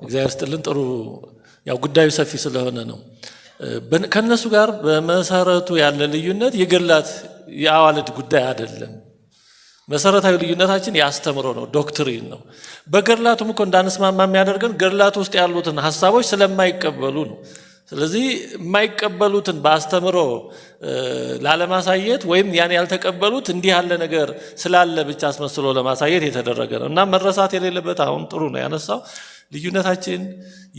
እግዚአብሔር ይስጥልን። ጥሩ፣ ያው ጉዳዩ ሰፊ ስለሆነ ነው። ከእነሱ ጋር በመሰረቱ ያለ ልዩነት የገድላት የአዋልድ ጉዳይ አይደለም። መሰረታዊ ልዩነታችን የአስተምሮ ነው፣ doctrine ነው። በገድላቱም እኮ እንዳንስማማ የሚያደርገን ገድላቱ ውስጥ ያሉትን ሀሳቦች ስለማይቀበሉ ነው። ስለዚህ የማይቀበሉትን በአስተምሮ ላለማሳየት ወይም ያን ያልተቀበሉት እንዲህ ያለ ነገር ስላለ ብቻ አስመስሎ ለማሳየት የተደረገ ነው እና መረሳት የሌለበት፣ አሁን ጥሩ ነው ያነሳው፣ ልዩነታችን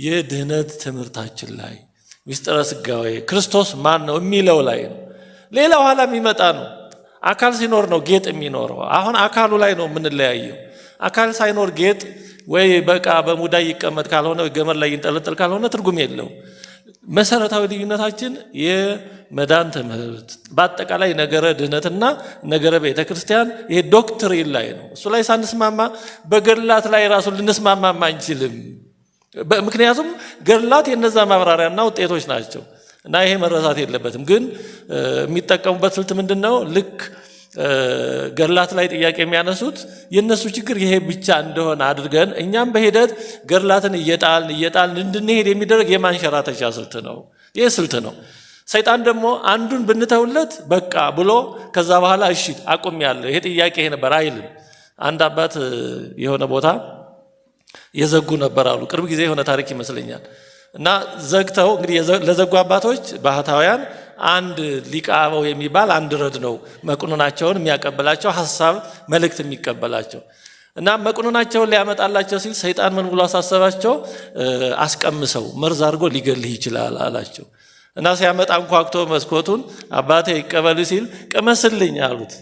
የድህነት ትምህርታችን ላይ፣ ምስጢረ ሥጋዌ፣ ክርስቶስ ማን ነው የሚለው ላይ ነው። ሌላ ኋላ የሚመጣ ነው። አካል ሲኖር ነው ጌጥ የሚኖረው። አሁን አካሉ ላይ ነው የምንለያየው። አካል ሳይኖር ጌጥ ወይ በቃ በሙዳይ ይቀመጥ ካልሆነ፣ ወይ ገመድ ላይ ይንጠለጠል ካልሆነ ትርጉም የለውም። መሰረታዊ ልዩነታችን የመዳን ትምህርት፣ በአጠቃላይ ነገረ ድህነትና ነገረ ቤተ ክርስቲያን፣ ይሄ doctrine ላይ ነው። እሱ ላይ ሳንስማማ በገድላት ላይ ራሱ ልንስማማም አንችልም። ምክንያቱም ገድላት የነዛ ማብራሪያና ውጤቶች ናቸው እና ይሄ መረሳት የለበትም። ግን የሚጠቀሙበት ስልት ምንድን ነው? ልክ ገድላት ላይ ጥያቄ የሚያነሱት የእነሱ ችግር ይሄ ብቻ እንደሆነ አድርገን እኛም በሂደት ገድላትን እየጣልን እየጣልን እንድንሄድ የሚደረግ የማንሸራተቻ ስልት ነው። ይህ ስልት ነው። ሰይጣን ደግሞ አንዱን ብንተውለት በቃ ብሎ ከዛ በኋላ እሺ አቁሜያለሁ፣ ይሄ ጥያቄ ይሄ ነበር አይልም። አንድ አባት የሆነ ቦታ የዘጉ ነበር አሉ። ቅርብ ጊዜ የሆነ ታሪክ ይመስለኛል። እና ዘግተው እንግዲህ ለዘጉ አባቶች ባህታውያን አንድ ሊቀ አበው የሚባል አንድ ረድ ነው መቁንናቸውን የሚያቀበላቸው፣ ሀሳብ መልእክት የሚቀበላቸው። እና መቁንናቸውን ሊያመጣላቸው ሲል ሰይጣን ምን ብሎ አሳሰባቸው? አስቀምሰው፣ መርዝ አድርጎ ሊገልህ ይችላል አላቸው። እና ሲያመጣ አንኳኩቶ መስኮቱን አባቴ ይቀበሉ ሲል ቅመስልኝ አሉት።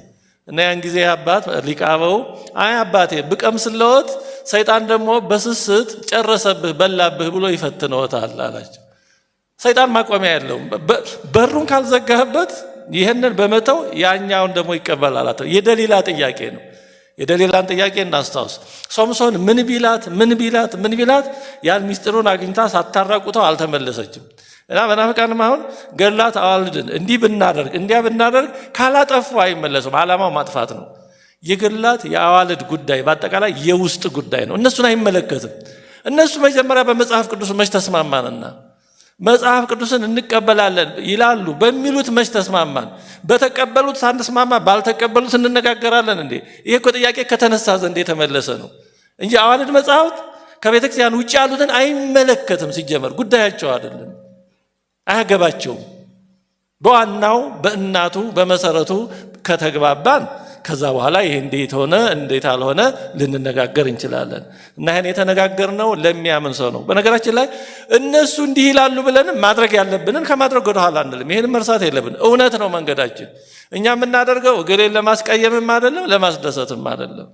እና ያን ጊዜ አባት ሊቀ አበው አይ አባቴ፣ ብቀምስለዎት ሰይጣን ደግሞ በስስት ጨረሰብህ፣ በላብህ ብሎ ይፈትነዎታል አላቸው። ሰይጣን ማቆሚያ የለውም። በሩን ካልዘጋህበት ይህንን በመተው ያኛውን ደግሞ ይቀበላል። የደሊላ ጥያቄ ነው። የደሊላን ጥያቄ እናስታውስ። ሶምሶን ምን ቢላት፣ ምን ቢላት፣ ምን ቢላት ያን ሚስጥሩን አግኝታ ሳታራቁተው አልተመለሰችም። እና መናፍቃንም አሁን ገድላት አዋልድን እንዲህ ብናደርግ እንዲያ ብናደርግ ካላጠፉ አይመለሱም። ዓላማው ማጥፋት ነው። የገድላት የአዋልድ ጉዳይ በአጠቃላይ የውስጥ ጉዳይ ነው። እነሱን አይመለከትም። እነሱ መጀመሪያ በመጽሐፍ ቅዱስ መች ተስማማንና፣ መጽሐፍ ቅዱስን እንቀበላለን ይላሉ፣ በሚሉት መች ተስማማን? በተቀበሉት ሳንስማማ ባልተቀበሉት እንነጋገራለን እንዴ? ይሄ እኮ ጥያቄ ከተነሳ ዘንድ የተመለሰ ነው እንጂ አዋልድ መጽሐፍት ከቤተ ክርስቲያን ውጭ ያሉትን አይመለከትም። ሲጀመር ጉዳያቸው አይደለም፣ አያገባቸውም። በዋናው በእናቱ በመሰረቱ ከተግባባን ከዛ በኋላ ይሄ እንዴት ሆነ እንዴት አልሆነ ልንነጋገር እንችላለን። እና ይሄን የተነጋገርነው ለሚያምን ሰው ነው። በነገራችን ላይ እነሱ እንዲህ ይላሉ ብለንም ማድረግ ያለብንን ከማድረግ ወደኋላ አንልም። ይሄን መርሳት የለብን። እውነት ነው መንገዳችን። እኛ የምናደርገው እገሌን ለማስቀየምም አይደለም፣ ለማስደሰትም አይደለም።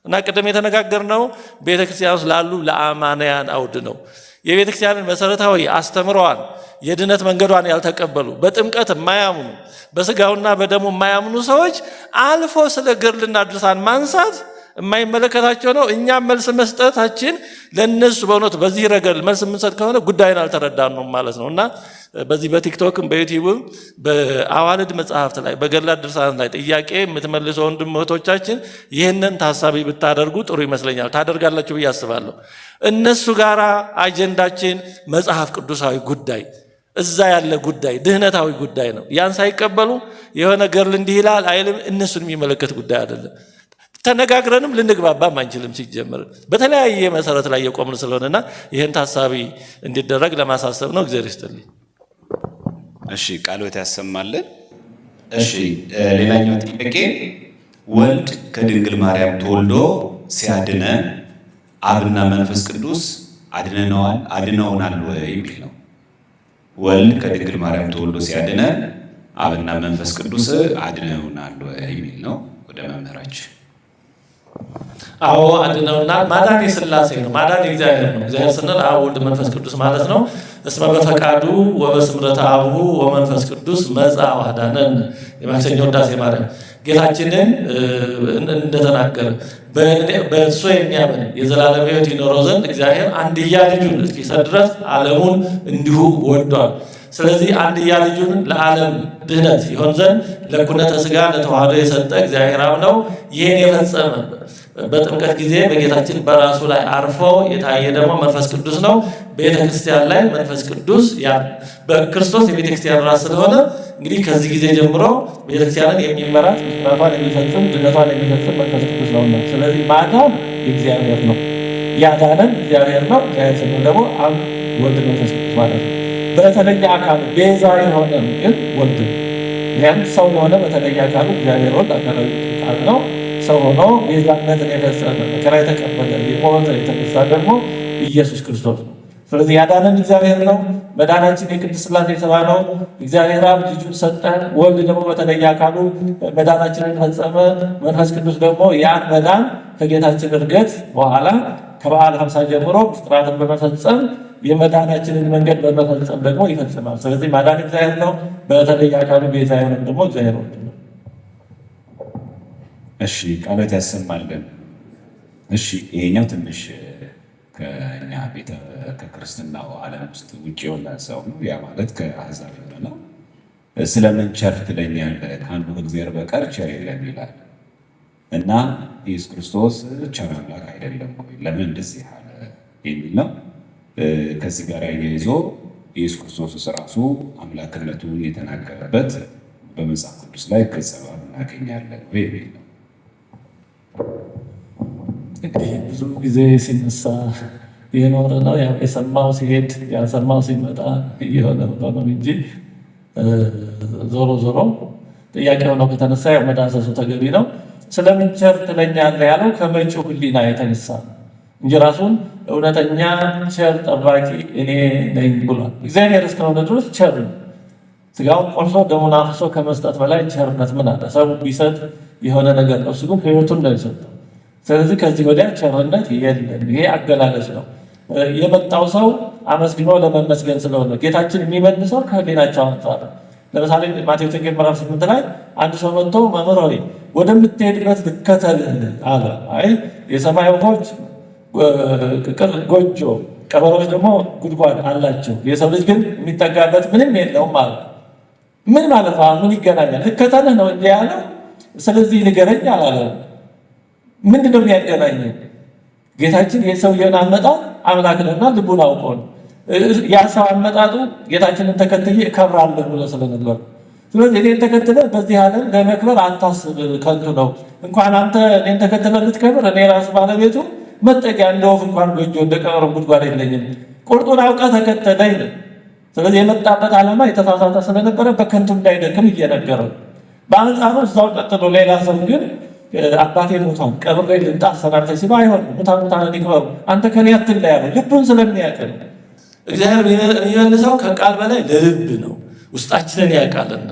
እና ቅድም የተነጋገርነው ቤተ ክርስቲያን ውስጥ ላሉ ለአማንያን አውድ ነው። የቤተ ክርስቲያንን መሰረታዊ አስተምሮዋን፣ የድነት መንገዷን ያልተቀበሉ፣ በጥምቀት የማያምኑ፣ በስጋውና በደሙ የማያምኑ ሰዎች አልፎ ስለ ገድልና ድርሳን ማንሳት የማይመለከታቸው ነው። እኛም መልስ መስጠታችን ለነሱ በእውነቱ በዚህ ረገድ መልስ የምንሰጥ ከሆነ ጉዳይን አልተረዳን ነው ማለት ነው። እና በዚህ በቲክቶክም በዩቲዩብም በአዋልድ መጽሐፍት ላይ፣ በገድላት ድርሳናት ላይ ጥያቄ የምትመልሱ ወንድም እህቶቻችን ይህንን ታሳቢ ብታደርጉ ጥሩ ይመስለኛል። ታደርጋላችሁ ብዬ አስባለሁ። እነሱ ጋራ አጀንዳችን መጽሐፍ ቅዱሳዊ ጉዳይ፣ እዛ ያለ ጉዳይ ድህነታዊ ጉዳይ ነው። ያን ሳይቀበሉ የሆነ ገድል እንዲህ ይላል አይልም እነሱን የሚመለከት ጉዳይ አይደለም። ተነጋግረንም ልንግባባም አንችልም። ሲጀምር በተለያየ መሰረት ላይ የቆምን ስለሆነና ይህን ታሳቢ እንዲደረግ ለማሳሰብ ነው። እግዚአብሔር ይስጥልኝ። እሺ፣ ቃልዎት ያሰማልን። እሺ፣ ሌላኛው ጥያቄ ወልድ ከድንግል ማርያም ተወልዶ ሲያድነን አብና መንፈስ ቅዱስ አድነነዋል፣ አድነውናል ወይ የሚል ነው። ወልድ ከድንግል ማርያም ተወልዶ ሲያድነን አብና መንፈስ ቅዱስ አድነውናል ወይ የሚል ነው። ወደ መምህራችን። አዎ፣ አድነውናል። ማዳን የሥላሴ ነው። ማዳን የእግዚአብሔር ነው። እግዚአብሔር ስንል አብ፣ ወልድ፣ መንፈስ ቅዱስ ማለት ነው። እስመ በፈቃዱ ወበስምረተ አቡሁ ወመንፈስ ቅዱስ መጽአ ወአዳነን። የማክሰኞ ውዳሴ ማርያም ጌታችንን እንደተናገረ በእሱ የሚያምን የዘላለም ሕይወት ይኖረው ዘንድ እግዚአብሔር አንድያ ልጁን እስኪሰጥ ድረስ ዓለሙን እንዲሁ ወዷል። ስለዚህ አንድያ ልጁን ለዓለም ድህነት ይሆን ዘንድ ለኩነተ ሥጋ ለተዋህዶ የሰጠ እግዚአብሔር አብ ነው። ይህን የፈጸመ በጥምቀት ጊዜ በጌታችን በራሱ ላይ አርፎ የታየ ደግሞ መንፈስ ቅዱስ ነው። ቤተክርስቲያን ላይ መንፈስ ቅዱስ በክርስቶስ የቤተክርስቲያን ራስ ስለሆነ እንግዲህ ከዚህ ጊዜ ጀምሮ ቤተክርስቲያንን የሚመራት፣ ምስራቷን የሚፈጽም፣ ድነቷን የሚፈጽም መንፈስ ቅዱስ ነውና፣ ስለዚህ ማዳን የእግዚአብሔር ነው። ያዳነን እግዚአብሔር ነው። እግዚአብሔር ስንል ደግሞ አብ፣ ወልድ፣ መንፈስ ቅዱስ ማለት ነው። በተለየ አካሉ ቤዛ የሆነ ግን ወልድ ነው። ምክንያቱም ሰው የሆነ በተለየ አካሉ እግዚአብሔር ወልድ አካላዊ ቃል ነው። ሰው ሆኖ ቤዛነትን የፈጸመ፣ መከራ የተቀበለ፣ የሞተ፣ የተነሳ ደግሞ ኢየሱስ ክርስቶስ ነው። ስለዚህ ያዳነን እግዚአብሔር ነው። መዳናችን የቅድስት ሥላሴ ስራ ነው። እግዚአብሔር አብ ልጁን ሰጠ። ወልድ ደግሞ በተለየ አካሉ መዳናችንን ፈጸመ። መንፈስ ቅዱስ ደግሞ ያን መዳን ከጌታችን ዕርገት በኋላ ከበዓለ ሃምሳ ጀምሮ ምስጢራትን በመፈጸም፣ የመዳናችንን መንገድ በመፈጸም ደግሞ ይፈጽማል። ስለዚህ ማዳን እግዚአብሔር ነው። በተለየ አካሉ ቤዛ የሆነም ደግሞ እግዚአብሔር ወልድ ነው። እሺ፣ ቃሎት ያሰማልን። እሺ፣ ይሄኛው ትንሽ ከኛ ቤተ ከክርስትናው ዓለም ውስጥ ውጭ የሆነ ሰው ነው። ያ ማለት ከአሕዛብ የሆነ ነው። ስለምን ቸር ትለኛለህ? ከአንዱ ከእግዚአብሔር በቀር ቸር የለም ይላል። እና ኢየሱስ ክርስቶስ ቸር አምላክ አይደለም ወይ? ለምን እንደዚህ አለ የሚል ነው። ከዚህ ጋር አያይዞ ኢየሱስ ክርስቶስ ራሱ አምላክነቱን የተናገረበት በመጽሐፍ ቅዱስ ላይ ገጸ እናገኛለን ወይ የሚል ነው። እንግዲህ ብዙ ጊዜ ሲነሳ የኖረ ነው። ያው የሰማው ሲሄድ ያልሰማው ሲመጣ እየሆነ ነው እንጂ ዞሮ ዞሮ ጥያቄ ሆነው ከተነሳ ያው መዳሰሱ ተገቢ ነው። ስለምን ቸር ትለኛለህ ያለው ከመጪው ሕሊና የተነሳ ነው እንጂ ራሱን እውነተኛ ቸር ጠባቂ እኔ ነኝ ብሏል። እግዚአብሔር እስከሆነ ድረስ ቸር ነው። ስጋውን ቆርሶ ደሙን አፍሶ ከመስጠት በላይ ቸርነት ምን አለ? ሰው ቢሰጥ የሆነ ነገር ነው። እሱ ግን ሕይወቱን ነው የሰጠው። ስለዚህ ከዚህ ወዲያ ቸርነት የለም። ይሄ አገላለጽ ነው። የመጣው ሰው አመስግኖ ለመመስገን ስለሆነ ጌታችን የሚመልሰው ከሕሊናቸው አንጻር ነው። ለምሳሌ ማቴዎስ ወንጌል ምዕራፍ 8 ላይ አንድ ሰው መጥቶ መምህር ሆይ፣ ወደምትሄድበት ልከተል አለ። አይ፣ የሰማይ ወፎች ጎጆ፣ ቀበሮች ደግሞ ጉድጓድ አላቸው፣ የሰው ልጅ ግን የሚጠጋበት ምንም የለውም አለ። ምን ማለት ነው? ምን ይገናኛል? ልከተልህ ነው እንጂ ያለው ስለዚህ ንገረኝ አላለም። ምንድን ነው የሚያገናኘው? ጌታችን የሰውየውን አመጣጥ አምላክ ነውና ልቡን አውቆ ነው። ያ ሰው አመጣጡ ጌታችንን ተከትዬ እከብራለሁ ብሎ ስለነበር፣ ስለዚህ እኔን ተከትለ በዚህ ዓለም ለመክበር አታስብ፣ ከንቱ ነው። እንኳን አንተ እኔን ተከትለ ልትከብር፣ እኔ ራሱ ባለቤቱ መጠጊያ እንደ ወፍ እንኳን ጎጆ፣ እንደ ቀበሮ ጉድጓድ የለኝም። ቁርጡን አውቀህ ተከተለኝ ነው። ስለዚህ የመጣበት ዓላማ የተሳሳተ ስለነበረ በከንቱ እንዳይደክም እየነገረው፣ በአንጻሩ እዛው ቀጥሎ ሌላ ሰው ግን አባቴ ሞቷል፣ ቀብሬ ልምጣ፣ አሰናብተኝ ሲለው አይሆንም፣ ሙታን ሙታንን ይቅበሩ፣ አንተ ከኔ አትለይ አለው። ልቡን ስለሚያውቅ ነው። እግዚአብሔር የሚመልሰው ከቃል በላይ ለልብ ነው፣ ውስጣችንን ያውቃልና።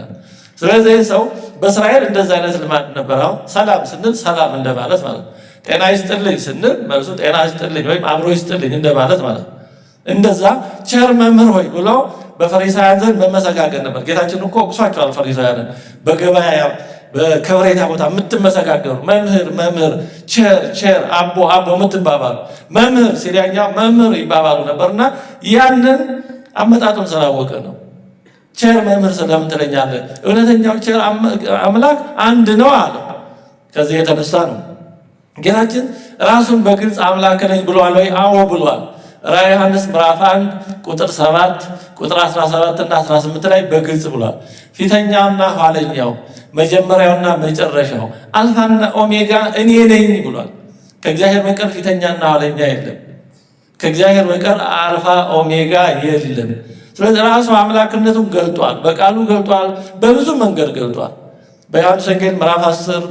ስለዚህ ሰው በእስራኤል እንደዛ አይነት ልማድ ነበር። አሁን ሰላም ስንል ሰላም እንደማለት ማለት ነው። ጤና ይስጥልኝ ስንል መልሱ ጤና ይስጥልኝ ወይም አብሮ ይስጥልኝ እንደማለት ማለት ነው። እንደዛ ቸር መምህር ሆይ ብሎ በፈሪሳውያን ዘንድ መመሰጋገን ነበር። ጌታችን እኮ ወቅሷቸዋል ፈሪሳውያንን። በገበያ በከበሬታ ቦታ የምትመሰጋገሩ፣ መምህር መምህር፣ ቸር ቸር፣ አቦ አቦ የምትባባሉ፣ መምህር ሲሪያኛ መምህር ይባባሉ ነበርና ያንን አመጣጡን ስላወቀ ነው። ቸር መምህር ስለምን ትለኛለህ? እውነተኛው ቸር አምላክ አንድ ነው አለ። ከዚህ የተነሳ ነው። ጌታችን ራሱን በግልጽ አምላክ ነኝ ብሏል ወይ? አዎ ብሏል። ራዕየ ዮሐንስ ምዕራፍ 1 ቁጥር 7፣ ቁጥር 17 እና 18 ላይ በግልጽ ብሏል። ፊተኛውና ኋለኛው፣ መጀመሪያውና መጨረሻው፣ አልፋና ኦሜጋ እኔ ነኝ ብሏል። ከእግዚአብሔር በቀር ፊተኛና ኋለኛ የለም። ከእግዚአብሔር በቀር አልፋ ኦሜጋ የለም። ስለዚህ ራሱ አምላክነቱን ገልጧል፣ በቃሉ ገልጧል፣ በብዙ መንገድ ገልጧል። በዮሐንስ ወንጌል ምዕራፍ 10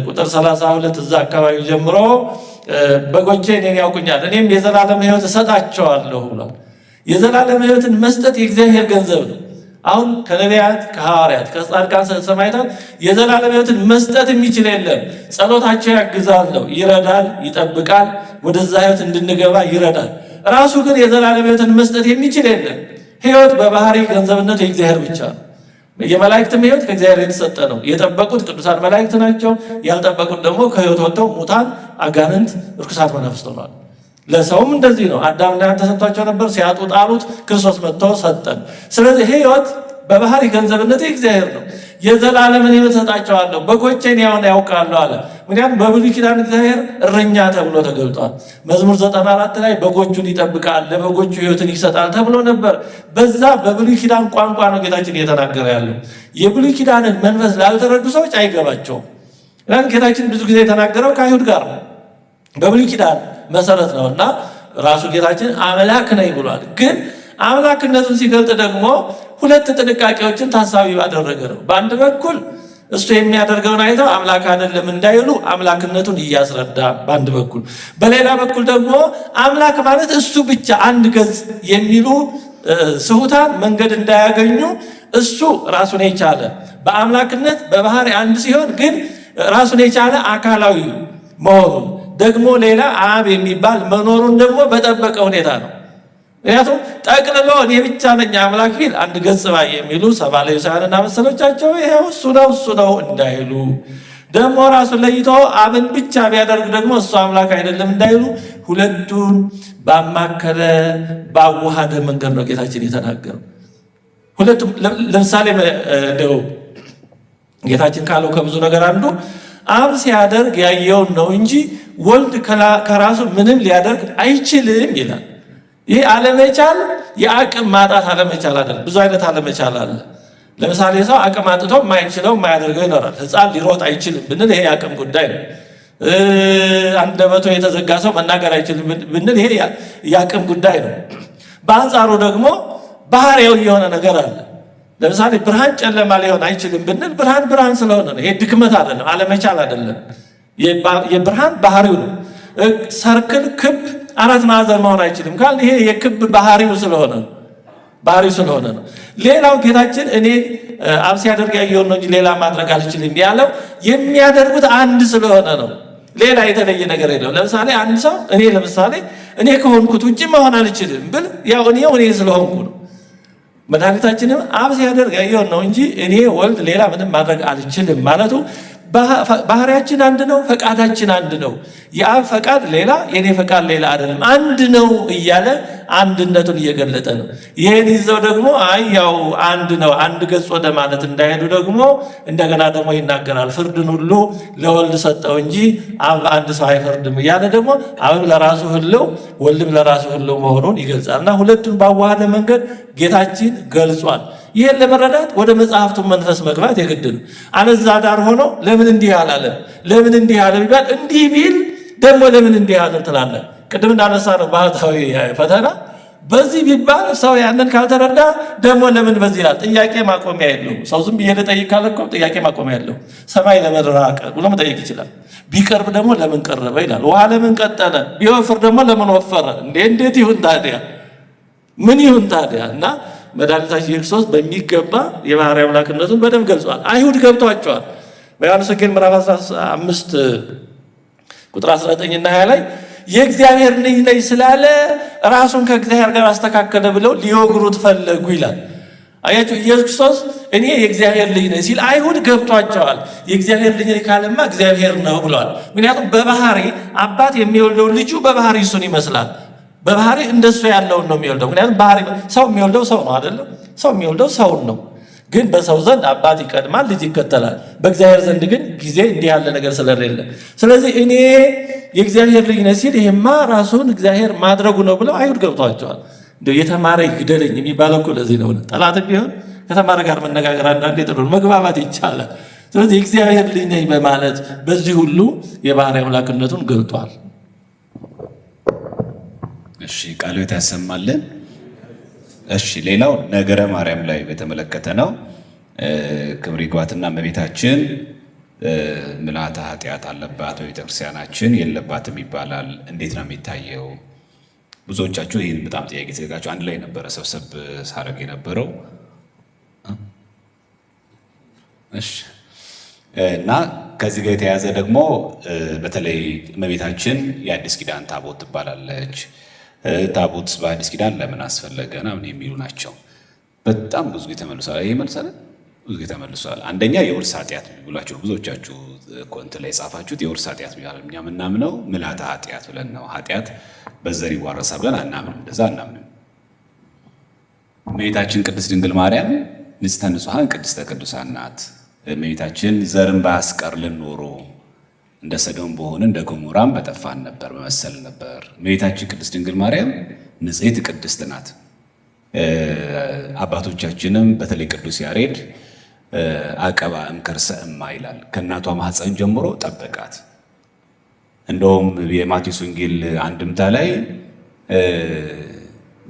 ቁጥር 32 እዛ አካባቢ ጀምሮ በጎቼ እኔን ያውቁኛል፣ እኔም የዘላለም ሕይወት እሰጣቸዋለሁ ብሏል። የዘላለም ሕይወትን መስጠት የእግዚአብሔር ገንዘብ ነው። አሁን ከነቢያት፣ ከሐዋርያት፣ ከጻድቃን፣ ሰማዕታት የዘላለም ሕይወትን መስጠት የሚችል የለም። ጸሎታቸው ያግዛል ነው፣ ይረዳል፣ ይጠብቃል፣ ወደዛ ሕይወት እንድንገባ ይረዳል። ራሱ ግን የዘላለም ሕይወትን መስጠት የሚችል የለም። ሕይወት በባህሪ ገንዘብነቱ የእግዚአብሔር ብቻ ነው። የመላእክትም ሕይወት ከእግዚአብሔር የተሰጠ ነው። የጠበቁት ቅዱሳን መላእክት ናቸው። ያልጠበቁት ደግሞ ከሕይወት ወጥተው ሙታን፣ አጋንንት፣ እርኩሳት መናፍስት ሆነዋል። ለሰውም እንደዚህ ነው። አዳምና ሔዋን ተሰጥቷቸው ነበር፣ ሲያጡ ጣሉት፣ ክርስቶስ መጥቶ ሰጠን። ስለዚህ ሕይወት በባህሪ ገንዘብነት እግዚአብሔር ነው። የዘላለምን ሕይወት ሰጣቸዋለሁ፣ በጎቼን ያውን ያውቃሉ አለ። ምክንያቱም በብሉይ ኪዳን እግዚአብሔር እረኛ ተብሎ ተገልጧል። መዝሙር 94 ላይ በጎቹን ይጠብቃል፣ ለበጎቹ ሕይወትን ይሰጣል ተብሎ ነበር። በዛ በብሉይ ኪዳን ቋንቋ ነው ጌታችን እየተናገረ ያለው። የብሉይ ኪዳንን መንፈስ ላልተረዱ ሰዎች አይገባቸውም። ጌታችን ብዙ ጊዜ የተናገረው ከአይሁድ ጋር ነው፣ በብሉይ ኪዳን መሰረት ነው እና ራሱ ጌታችን አምላክ ነኝ ብሏል። ግን አምላክነቱን ሲገልጥ ደግሞ ሁለት ጥንቃቄዎችን ታሳቢ ባደረገ ነው። በአንድ በኩል እሱ የሚያደርገውን አይተው አምላክ አይደለም እንዳይሉ አምላክነቱን እያስረዳ በአንድ በኩል፣ በሌላ በኩል ደግሞ አምላክ ማለት እሱ ብቻ አንድ ገጽ የሚሉ ስሁታን መንገድ እንዳያገኙ እሱ ራሱን የቻለ በአምላክነት በባህሪ አንድ ሲሆን ግን ራሱን የቻለ አካላዊ መሆኑን ደግሞ ሌላ አብ የሚባል መኖሩን ደግሞ በጠበቀ ሁኔታ ነው። ምክንያቱም ጠቅልሎ እኔ ብቻ ነኝ አምላክ ቢል አንድ ገጽ ባይ የሚሉ ሰባልዮሳውያንና መሰሎቻቸው ይሄው እሱ ነው እሱ ነው እንዳይሉ፣ ደግሞ ራሱን ለይቶ አብን ብቻ ቢያደርግ ደግሞ እሱ አምላክ አይደለም እንዳይሉ ሁለቱን ባማከለ ባዋሃደ መንገድ ነው ጌታችን የተናገረው። ሁለቱም ለምሳሌ እንደው ጌታችን ካለው ከብዙ ነገር አንዱ አብ ሲያደርግ ያየውን ነው እንጂ ወልድ ከራሱ ምንም ሊያደርግ አይችልም ይላል። ይህ አለመቻል የአቅም ማጣት አለመቻል አይደለም። ብዙ አይነት አለመቻል አለ። ለምሳሌ ሰው አቅም አጥቶ የማይችለው የማያደርገው ይኖራል። ሕፃን ሊሮጥ አይችልም ብንል ይሄ የአቅም ጉዳይ ነው። አንደበቱ የተዘጋ ሰው መናገር አይችልም ብንል ይሄ የአቅም ጉዳይ ነው። በአንጻሩ ደግሞ ባህሪያዊ የሆነ ነገር አለ። ለምሳሌ ብርሃን ጨለማ ሊሆን አይችልም ብንል ብርሃን ብርሃን ስለሆነ ነው። ይሄ ድክመት አይደለም፣ አለመቻል አይደለም። የብርሃን ባህሪው ነው። ሰርክል ክብ አራት ማዕዘን መሆን አይችልም ካል ይሄ የክብ ባህሪው ስለሆነ ነው። ባህሪው ስለሆነ ነው። ሌላው ጌታችን እኔ አብ ሲያደርግ ያየውን ነው እንጂ ሌላ ማድረግ አልችልም ያለው የሚያደርጉት አንድ ስለሆነ ነው። ሌላ የተለየ ነገር የለውም። ለምሳሌ አንድ ሰው እኔ ለምሳሌ እኔ ከሆንኩት ውጭ መሆን አልችልም ብል ያው እኔው እኔ ስለሆንኩ ነው። መድኃኒታችንም አብ ሲያደርግ ያየውን ነው እንጂ እኔ ወልድ ሌላ ምንም ማድረግ አልችልም ማለቱ ባህሪያችን አንድ ነው፣ ፈቃዳችን አንድ ነው። የአብ ፈቃድ ሌላ የኔ ፈቃድ ሌላ አይደለም፣ አንድ ነው እያለ አንድነቱን እየገለጠ ነው። ይህን ይዘው ደግሞ አይ ያው አንድ ነው አንድ ገጽ ወደ ማለት እንዳይሄዱ ደግሞ እንደገና ደግሞ ይናገራል። ፍርድን ሁሉ ለወልድ ሰጠው እንጂ አብ አንድ ሰው አይፈርድም እያለ ደግሞ አብም ለራሱ ሕልው ወልድም ለራሱ ሕልው መሆኑን ይገልጻል። እና ሁለቱን ባዋሃደ መንገድ ጌታችን ገልጿል። ይህን ለመረዳት ወደ መጽሐፍቱ መንፈስ መግባት የግድ ነው። አለዛ ዳር ሆኖ ለምን እንዲህ አላለም ለምን እንዲህ አለ ቢባል እንዲህ ቢል ደግሞ ለምን እንዲህ አለ ትላለህ። ቅድም እንዳነሳ ነው ባህታዊ ፈተና በዚህ ቢባል ሰው ያንን ካልተረዳ ደግሞ ለምን በዚህ ይላል። ጥያቄ ማቆሚያ የለውም። ሰው ዝም ብዬ ልጠይቅ ካለ እኮ ጥያቄ ማቆሚያ የለውም። ሰማይ ለምን ራቀ ብሎ መጠየቅ ይችላል። ቢቀርብ ደግሞ ለምን ቀረበ ይላል። ውሃ ለምን ቀጠነ? ቢወፍር ደግሞ ለምን ወፈረ? እንዴ እንዴት ይሁን ታዲያ? ምን ይሁን ታዲያ? እና መድኃኒታችን ክርስቶስ በሚገባ የባህርይ አምላክነቱን በደንብ ገልጿል። አይሁድ ገብቷቸዋል። በዮሐንስ ወንጌል ምዕራፍ 15 ቁጥር 19 እና 20 ላይ የእግዚአብሔር ልጅ ነኝ ስላለ ራሱን ከእግዚአብሔር ጋር አስተካከለ ብለው ሊወግሩት ፈለጉ ይላል። አያችሁ፣ ኢየሱስ ክርስቶስ እኔ የእግዚአብሔር ልጅ ነኝ ሲል አይሁድ ገብቷቸዋል። የእግዚአብሔር ልጅ ነኝ ካለማ እግዚአብሔር ነው ብለዋል። ምክንያቱም በባህሪ አባት የሚወልደው ልጁ በባህሪ እሱን ይመስላል። በባህሪ እንደሱ ያለውን ነው የሚወልደው። ምክንያቱም ባህሪ ሰው የሚወልደው ሰው ነው አይደለም? ሰው የሚወልደው ሰውን ነው። ግን በሰው ዘንድ አባት ይቀድማል፣ ልጅ ይከተላል። በእግዚአብሔር ዘንድ ግን ጊዜ እንዲህ ያለ ነገር ስለሌለ፣ ስለዚህ እኔ የእግዚአብሔር ልጅ ነኝ ሲል ይሄማ ራሱን እግዚአብሔር ማድረጉ ነው ብለው አይሁድ ገብቷቸዋል። እንደው የተማረ ይግደለኝ የሚባለው እኮ ለዚህ ነው። ጠላትም ቢሆን ከተማረ ጋር መነጋገር አንዳንዴ ጥሩ ነው፣ መግባባት ይቻላል። ስለዚህ የእግዚአብሔር ልጅ ነኝ በማለት በዚህ ሁሉ የባህርይ አምላክነቱን ገልጧል። እሺ ቃሉ ያሰማልን። እሺ ሌላው ነገረ ማርያም ላይ በተመለከተ ነው። ክብር ይግባትና እመቤታችን ምልአተ ኃጢአት አለባት በቤተክርስቲያናችን የለባትም ይባላል። እንዴት ነው የሚታየው? ብዙዎቻችሁ ይህን በጣም ጥያቄ ጠይቃችሁ አንድ ላይ ነበረ ሰብሰብ ሳረግ የነበረው። እሺ እና ከዚህ ጋር የተያያዘ ደግሞ በተለይ እመቤታችን የአዲስ ኪዳን ታቦት ትባላለች። ታቦት በአዲስ ኪዳን ለምን አስፈለገ ምናምን የሚሉ ናቸው። በጣም ብዙ ጊዜ ተመልሷል። ይሄ መልስ አይደል? ብዙ ጊዜ ተመልሷል። አንደኛ የውርስ ኃጢአት ብላችሁ ብዙዎቻችሁ comment ላይ የጻፋችሁት የውርስ ኃጢአት ቢባል እኛ የምናምነው ምልአተ ኃጢአት ብለን ነው። ኃጢአት በዘር ይዋረሳል ብለን አናምንም፣ እንደዛ አናምንም። እመቤታችን ቅድስት ድንግል ማርያም ንጽሕተ ንጹሐን ቅድስተ ቅዱሳን ናት። እመቤታችን ዘርን ባያስቀርልን ኖሮ እንደ ሰዶም በሆነ እንደ ገሞራም በጠፋን ነበር፣ በመሰል ነበር። እመቤታችን ቅድስት ድንግል ማርያም ንጽሕት ቅድስት ናት። አባቶቻችንም በተለይ ቅዱስ ያሬድ አቀባ እምከርሰ እማ ይላል። ከእናቷ ማህፀን ጀምሮ ጠበቃት። እንደውም የማቴዎስ ወንጌል አንድምታ ላይ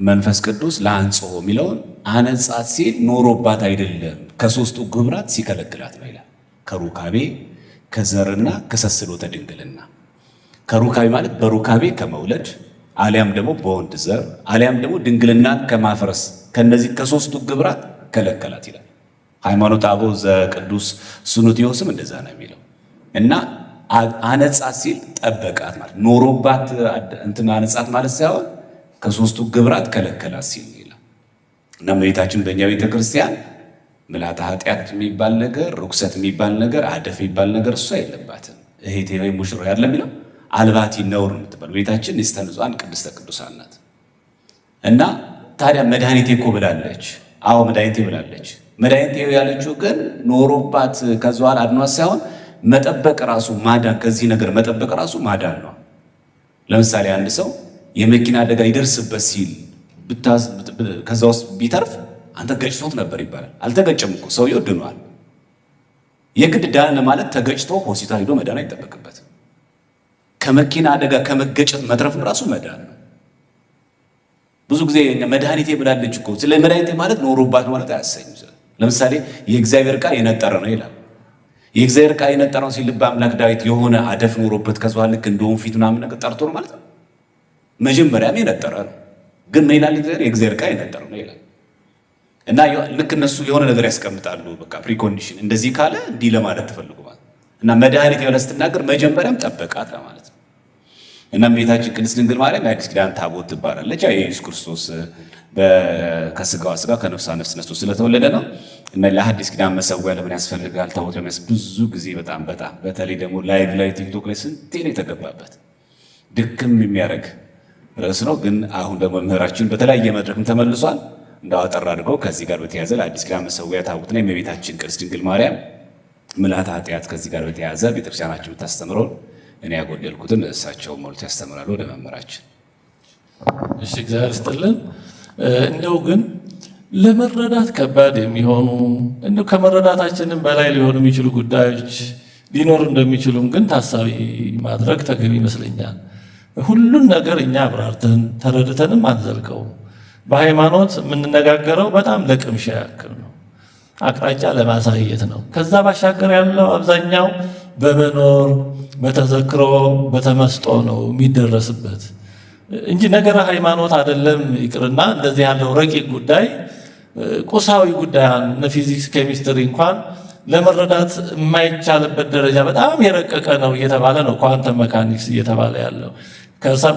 መንፈስ ቅዱስ ለአንጽሖ የሚለውን አነጻት ሲል ኖሮባት አይደለም ከሶስቱ ግብራት ሲከለክላት ነው ይላል። ከሩካቤ ከዘርና ከሰስሎተ ድንግልና። ከሩካቤ ማለት በሩካቤ ከመውለድ አሊያም ደግሞ በወንድ ዘር አሊያም ደግሞ ድንግልናን ከማፍረስ ከነዚህ ከሶስቱ ግብራት ከለከላት ይላል። ሃይማኖተ አበው ዘቅዱስ ሱኑትዮስም እንደዛ ነው የሚለው እና አነጻት ሲል ጠበቃት ማለት ኖሮባት እንትን አነጻት ማለት ሳይሆን ከሶስቱ ግብራት ከለከላት ሲል ይላል። እና እመቤታችን በእኛ ቤተክርስቲያን ምልአተ ኃጢአት የሚባል ነገር፣ ርኩሰት የሚባል ነገር፣ አደፍ የሚባል ነገር እሷ የለባትም። እህቴ ወይ ሙሽሮ ያለ የሚለው አልባቲ ነውር የምትባል እመቤታችን ንጽሕተ ንጹሐን ቅድስተ ቅዱሳን ናት። እና ታዲያ መድኃኒቴ እኮ ብላለች። አዎ መድኃኒቴ ብላለች። መድኃኒቴ ያለችው ግን ኖሮባት ከዚኋል አድኗት ሳይሆን መጠበቅ ራሱ ማዳን፣ ከዚህ ነገር መጠበቅ ራሱ ማዳን ነው። ለምሳሌ አንድ ሰው የመኪና አደጋ ይደርስበት ሲል ከዛ ውስጥ ቢተርፍ አንተ ገጭቶት ነበር ይባላል። አልተገጨም እኮ ሰውየው ድኗል። የግድ ዳነ ማለት ተገጭቶ ሆስፒታል ሄዶ መዳን አይጠበቅበትም። ከመኪና አደጋ ከመገጨት መትረፍም ራሱ መዳን ነው። ብዙ ጊዜ መድኃኒቴ ብላለች እኮ ስለ መድኃኒቴ ማለት ኖሮባት ማለት አያሰኝም። ለምሳሌ የእግዚአብሔር ቃል የነጠረ ነው ይላል። የእግዚአብሔር ቃል የነጠረ ነው ሲል ልበ አምላክ ዳዊት የሆነ አደፍ ኖሮበት ከዛ ልክ እንደውም ፊት ምናምን ነገር ጠርቶ ነው ማለት ነው። መጀመሪያም የነጠረ ነው፣ ግን ምን ይላል እግዚአብሔር? የእግዚአብሔር ቃል የነጠረ ነው ይላል። እና ልክ እነሱ የሆነ ነገር ያስቀምጣሉ። በቃ precondition እንደዚህ ካለ እንዲህ ለማለት ተፈልጎ ማለት እና መድኃኒት የሆነ ስትናገር መጀመሪያም ጠበቃት ለማለት ነው። እና እመቤታችን ቅድስት ድንግል ማርያም የአዲስ ኪዳን ታቦት ትባላለች። ያው የኢየሱስ ክርስቶስ ከስጋዋ ስጋ ከነፍሷ ነፍስ ነስቶ ስለተወለደ ነው። እና ለአዲስ ኪዳን መሰዊያ ለምን ያስፈልጋል ታቦት ለምን? ብዙ ጊዜ በጣም በጣም በተለይ ደግሞ live ላይ ቲክቶክ ላይ ስንቴ ነው የተገባበት። ድክም የሚያደርግ ርዕስ ነው። ግን አሁን ደግሞ መምህራችን በተለያየ መድረክም ተመልሷል። እንደው አጠር አድርገው ከዚህ ጋር በተያያዘ ለአዲስ ኪዳን መሰዊያ ታቦትና የእመቤታችን ቅድስት ድንግል ማርያም ምልአተ ኃጢአት ከዚህ ጋር በተያያዘ ቤተክርስቲያናችን የምታስተምረውን እኔ ያጎደልኩትን እሳቸው ሞልተው ያስተምራሉ። ወደ መምህራችን። እሺ፣ እግዚአብሔር ይስጥልን። እንደው ግን ለመረዳት ከባድ የሚሆኑ እንደው ከመረዳታችንም በላይ ሊሆኑ የሚችሉ ጉዳዮች ሊኖሩ እንደሚችሉም ግን ታሳቢ ማድረግ ተገቢ ይመስለኛል። ሁሉን ነገር እኛ አብራርተን ተረድተንም አንዘልቀውም። በሃይማኖት የምንነጋገረው በጣም ለቅምሻ ያክል ነው፣ አቅጣጫ ለማሳየት ነው። ከዛ ባሻገር ያለው አብዛኛው በመኖር በተዘክሮ በተመስጦ ነው የሚደረስበት እንጂ ነገረ ሃይማኖት አይደለም ይቅርና እንደዚህ ያለው ረቂቅ ጉዳይ ቁሳዊ ጉዳይ እነ ፊዚክስ ኬሚስትሪ እንኳን ለመረዳት የማይቻልበት ደረጃ በጣም የረቀቀ ነው እየተባለ ነው quantum mechanics እየተባለ ያለው።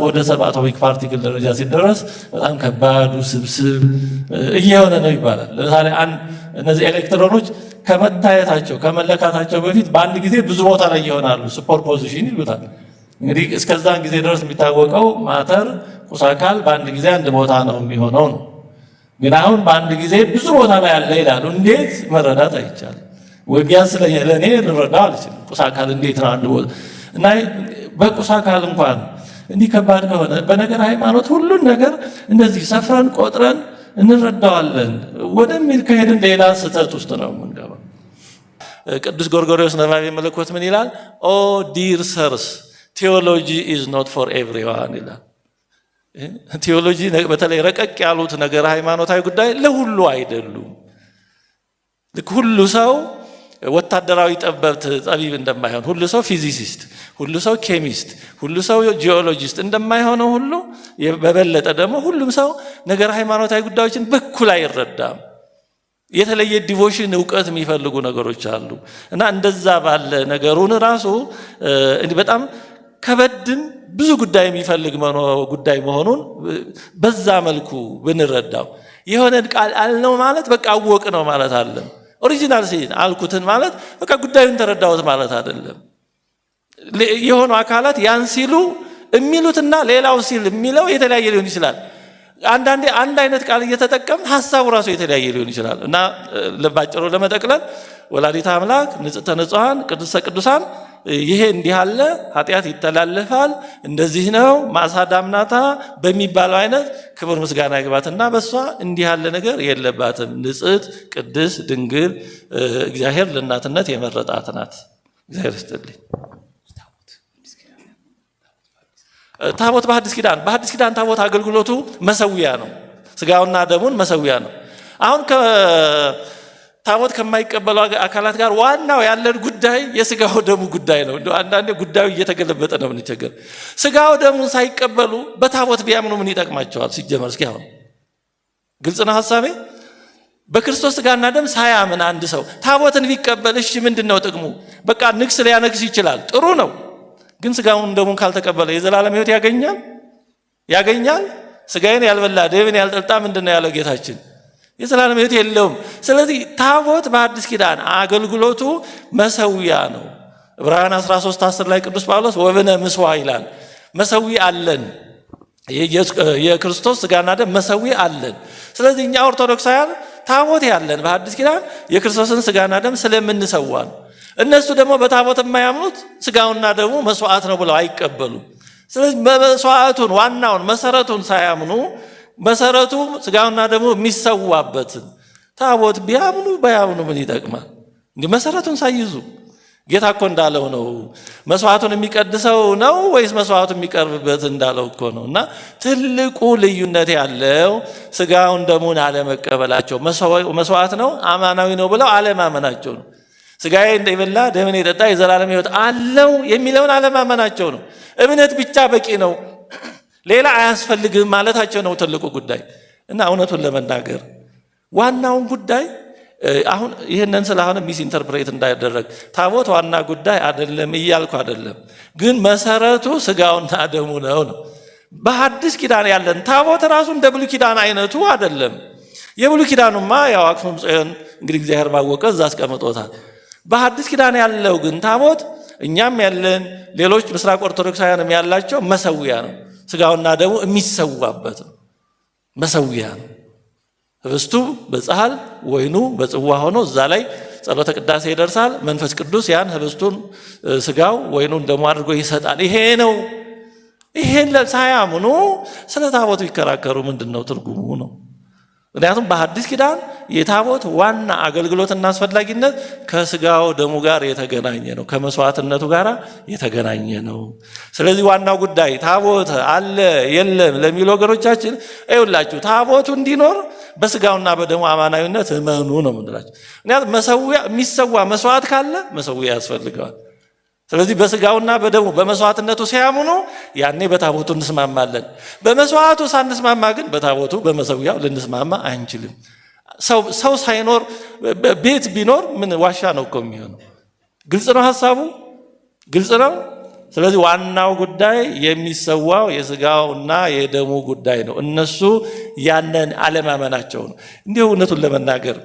ወደ subatomic particle ደረጃ ሲደረስ በጣም ከባዱ ስብስብ እየሆነ ነው ይባላል። ለምሳሌ እነዚህ ኤሌክትሮኖች ከመታየታቸው ከመለካታቸው በፊት በአንድ ጊዜ ብዙ ቦታ ላይ ይሆናሉ። superposition ይሉታል። እንግዲህ እስከዛን ጊዜ ድረስ የሚታወቀው matter ቁስ አካል በአንድ ጊዜ አንድ ቦታ ነው የሚሆነው ነው። ግን አሁን በአንድ ጊዜ ብዙ ቦታ ላይ አለ ይላሉ። እንዴት መረዳት አይቻልም። ወይ ቢያንስ ለእኔ ልረዳው አልችልም። ቁስ አካል እንዴት ነው አንድ ቦታ እና በቁስ አካል እንኳን እንዲህ ከባድ ከሆነ በነገር ሃይማኖት ሁሉን ነገር እንደዚህ ሰፍረን ቆጥረን እንረዳዋለን ወደሚል ከሄድን ሌላ ስህተት ውስጥ ነው የምንገባው። ቅዱስ ጎርጎርዮስ ነባቤ መለኮት ምን ይላል? "Oh dear sirs, theology is not for everyone" ይላል። ቴዎሎጂ በተለይ ረቀቅ ያሉት ነገር ሃይማኖታዊ ጉዳይ ለሁሉ አይደሉም። ልክ ሁሉ ሰው ወታደራዊ ጠበብት ጠቢብ እንደማይሆን፣ ሁሉ ሰው physicist፣ ሁሉ ሰው chemist፣ ሁሉ ሰው geologist እንደማይሆነው ሁሉ በበለጠ ደግሞ ሁሉም ሰው ነገር ሃይማኖታዊ ጉዳዮችን በኩል አይረዳም። የተለየ devotion እውቀት የሚፈልጉ ነገሮች አሉ እና እንደዛ ባለ ነገሩን ራሱ በጣም ከበድም ብዙ ጉዳይ የሚፈልግ ጉዳይ መሆኑን በዛ መልኩ ብንረዳው የሆነን ቃል አልነው ማለት በቃ አወቅ ነው ማለት አለም። Original sin አልኩትን ማለት በቃ ጉዳዩን ተረዳሁት ማለት አይደለም። የሆኑ አካላት ያን ሲሉ የሚሉትና ሌላው ሲል የሚለው የተለያየ ሊሆን ይችላል። አንዳንዴ አንድ አይነት ቃል እየተጠቀም ሀሳቡ ራሱ የተለያየ ሊሆን ይችላል። እና ባጭሩ ለመጠቅለል ወላዲተ አምላክ ንጽሕተ ንጹሐን ቅድስተ ቅዱሳን ይሄ እንዲህ አለ፣ ኃጢአት ይተላለፋል፣ እንደዚህ ነው ማሳዳምናታ በሚባለው አይነት ክብር ምስጋና ይግባትና በሷ እንዲህ ያለ ነገር የለባትም። ንጽሕት ቅድስት ድንግል እግዚአብሔር ለእናትነት የመረጣት ናት። እግዚአብሔር ይስጥልኝ። ታቦት በሐዲስ ኪዳን፣ በሐዲስ ኪዳን ታቦት አገልግሎቱ መሰዊያ ነው። ስጋውና ደሙን መሰዊያ ነው። አሁን ታቦት ከማይቀበሉ አካላት ጋር ዋናው ያለን ጉዳይ የስጋው ደሙ ጉዳይ ነው። እንደው አንዳንዴ ጉዳዩ እየተገለበጠ ነው የምንቸገር። ስጋው ደሙን ሳይቀበሉ በታቦት ቢያምኑ ምን ይጠቅማቸዋል? ሲጀመር እስኪ አሁን ግልጽ ነው ሐሳቤ። በክርስቶስ ስጋና ደም ሳያምን አንድ ሰው ታቦትን ቢቀበል እሺ ምንድን ነው ጥቅሙ? በቃ ንግስ ሊያነግስ ይችላል፣ ጥሩ ነው። ግን ስጋውን ደሙን ካልተቀበለ የዘላለም ሕይወት ያገኛል? ያገኛል? ስጋዬን ያልበላ ደሜን ያልጠጣ ምንድን ነው ያለው ጌታችን? የዘላለም ሕይወት የለውም። ስለዚህ ታቦት በአዲስ ኪዳን አገልግሎቱ መሰዊያ ነው። ዕብራውያን 13:10 ላይ ቅዱስ ጳውሎስ ወብነ ምስዋ ይላል። መሰዊ አለን፣ የክርስቶስ ስጋና ደም መሰዊ አለን። ስለዚህ እኛ ኦርቶዶክሳውያን ታቦት ያለን በአዲስ ኪዳን የክርስቶስን ስጋና ደም ስለምንሰዋ ነው። እነሱ ደግሞ በታቦት የማያምኑት ስጋውና ደሙ መስዋዕት ነው ብለው አይቀበሉም። ስለዚህ መስዋዕቱን ዋናውን መሰረቱን ሳያምኑ መሰረቱ ስጋውና ደሙ የሚሰዋበትን ታቦት ቢያምኑ ባያምኑ ምን ይጠቅማል? እንዲህ መሰረቱን ሳይይዙ ጌታ እኮ እንዳለው ነው። መስዋዕቱን የሚቀድሰው ነው ወይስ መስዋዕቱ የሚቀርብበት እንዳለው እኮ ነው። እና ትልቁ ልዩነት ያለው ስጋውን ደሙን አለመቀበላቸው፣ መስዋዕት ነው አማናዊ ነው ብለው አለማመናቸው ነው። ስጋዬን የበላ ደምን የጠጣ የዘላለም ሕይወት አለው የሚለውን አለማመናቸው ነው። እምነት ብቻ በቂ ነው ሌላ አያስፈልግም ማለታቸው ነው ትልቁ ጉዳይ። እና እውነቱን ለመናገር ዋናውን ጉዳይ አሁን ይህንን ስለሆነ misinterpret እንዳይደረግ ታቦት ዋና ጉዳይ አይደለም እያልኩ አይደለም። ግን መሰረቱ ስጋውና ደሙ ነው ነው። በሐዲስ ኪዳን ያለን ታቦት ራሱ እንደ ብሉይ ኪዳን አይነቱ አይደለም። የብሉይ ኪዳኑማ ያው አክሱም ጽዮን እንግዲህ እግዚአብሔር ባወቀ እዛ አስቀምጦታል። በሐዲስ ኪዳን ያለው ግን ታቦት እኛም ያለን ሌሎች ምስራቅ ኦርቶዶክሳውያንም ያላቸው መሰዊያ ነው። ስጋውና ደሙ የሚሰዋበት ነው፣ መሰዊያ ነው። ህብስቱ በጻሕል ወይኑ በጽዋ ሆኖ እዛ ላይ ጸሎተ ቅዳሴ ይደርሳል። መንፈስ ቅዱስ ያን ህብስቱን ስጋው ወይኑን ደሙ አድርጎ ይሰጣል። ይሄ ነው። ይሄን ሳያምኑ ስለ ታቦቱ ይከራከሩ ምንድን ነው ትርጉሙ ነው? ምክንያቱም በሐዲስ ኪዳን የታቦት ዋና አገልግሎትና አስፈላጊነት ከስጋው ደሙ ጋር የተገናኘ ነው፣ ከመስዋዕትነቱ ጋር የተገናኘ ነው። ስለዚህ ዋናው ጉዳይ ታቦት አለ የለም ለሚሉ ወገኖቻችን ይኸውላችሁ ታቦቱ እንዲኖር በስጋውና በደሙ አማናዊነት እመኑ ነው የምንላቸው። ምክንያቱም መሰዊያ የሚሰዋ መስዋዕት ካለ መሰዊያ ያስፈልገዋል። ስለዚህ በስጋውና በደሙ በመስዋዕትነቱ ሲያምኑ ያኔ በታቦቱ እንስማማለን። በመስዋዕቱ ሳንስማማ ግን በታቦቱ በመሰዊያው ልንስማማ አንችልም። ሰው ሳይኖር ቤት ቢኖር ምን ዋሻ ነው እኮ የሚሆነው? ግልጽ ነው ሀሳቡ፣ ግልጽ ነው። ስለዚህ ዋናው ጉዳይ የሚሰዋው የስጋውና የደሙ ጉዳይ ነው። እነሱ ያንን አለማመናቸው ነው። እንዲሁ እውነቱን ለመናገር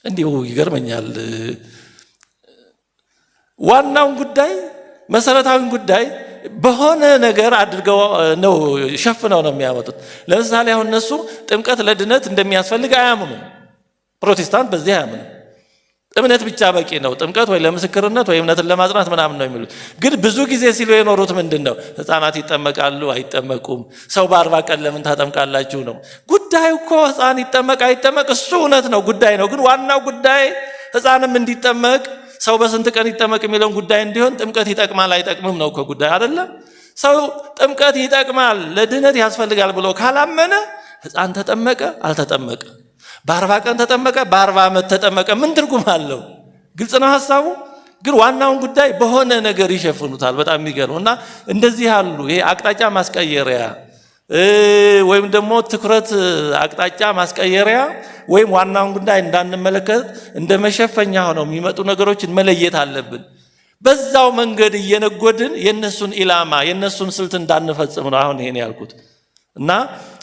እንዲሁ ይገርመኛል። ዋናውን ጉዳይ መሰረታዊን ጉዳይ በሆነ ነገር አድርገው ነው ሸፍነው ነው የሚያመጡት። ለምሳሌ አሁን እነሱ ጥምቀት ለድነት እንደሚያስፈልግ አያምኑም። ፕሮቴስታንት በዚህ አያምኑም። እምነት ብቻ በቂ ነው፣ ጥምቀት ወይ ለምስክርነት ወይ እምነትን ለማጽናት ምናምን ነው የሚሉት። ግን ብዙ ጊዜ ሲሉ የኖሩት ምንድን ነው? ሕፃናት ይጠመቃሉ አይጠመቁም፣ ሰው በ40 ቀን ለምን ታጠምቃላችሁ ነው ጉዳዩ እኮ። ሕፃን ይጠመቅ አይጠመቅ እሱ እውነት ነው ጉዳይ ነው። ግን ዋናው ጉዳይ ሕፃንም እንዲጠመቅ ሰው በስንት ቀን ይጠመቅ የሚለውን ጉዳይ እንዲሆን ጥምቀት ይጠቅማል አይጠቅምም ነው እኮ ጉዳይ አይደለም። ሰው ጥምቀት ይጠቅማል ለድነት ያስፈልጋል ብሎ ካላመነ ሕፃን ተጠመቀ አልተጠመቀ፣ በ40 ቀን ተጠመቀ በ40 ዓመት ተጠመቀ ምን ትርጉም አለው? ግልጽ ነው ሀሳቡ። ግን ዋናውን ጉዳይ በሆነ ነገር ይሸፍኑታል። በጣም የሚገርም እና እንደዚህ ያሉ ይሄ አቅጣጫ ማስቀየሪያ ወይም ደግሞ ትኩረት አቅጣጫ ማስቀየሪያ ወይም ዋናውን ጉዳይ እንዳንመለከት እንደ መሸፈኛ ሆነው የሚመጡ ነገሮችን መለየት አለብን። በዛው መንገድ እየነጎድን የነሱን ኢላማ የነሱን ስልት እንዳንፈጽም ነው አሁን ይሄን ያልኩት። እና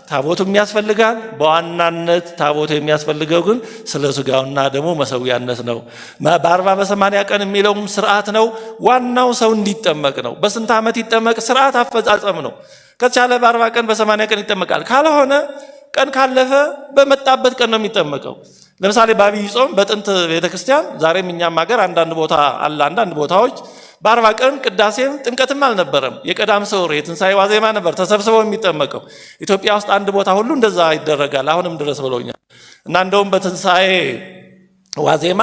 ታቦቱም ያስፈልጋል። በዋናነት ታቦቱ የሚያስፈልገው ግን ስለ ስጋውና ደግሞ መሰዊያነት ነው። በ40 በ80 ቀን የሚለውም ስርዓት ነው። ዋናው ሰው እንዲጠመቅ ነው። በስንት ዓመት ይጠመቅ ስርዓት አፈጻጸም ነው። ከቻለ በ40 ቀን በ80 ቀን ይጠመቃል። ካልሆነ ቀን ካለፈ በመጣበት ቀን ነው የሚጠመቀው። ለምሳሌ በአብይ ጾም በጥንት ቤተክርስቲያን፣ ዛሬም እኛም ሀገር አንዳንድ ቦታ አለ። አንዳንድ ቦታዎች በ40 ቀን ቅዳሴም ጥምቀትም አልነበረም። የቀዳም ስዑር የትንሣኤ ዋዜማ ነበር ተሰብስበው የሚጠመቀው። ኢትዮጵያ ውስጥ አንድ ቦታ ሁሉ እንደዛ ይደረጋል አሁንም ድረስ ብለውኛል። እና እንደውም በትንሣኤ ዋዜማ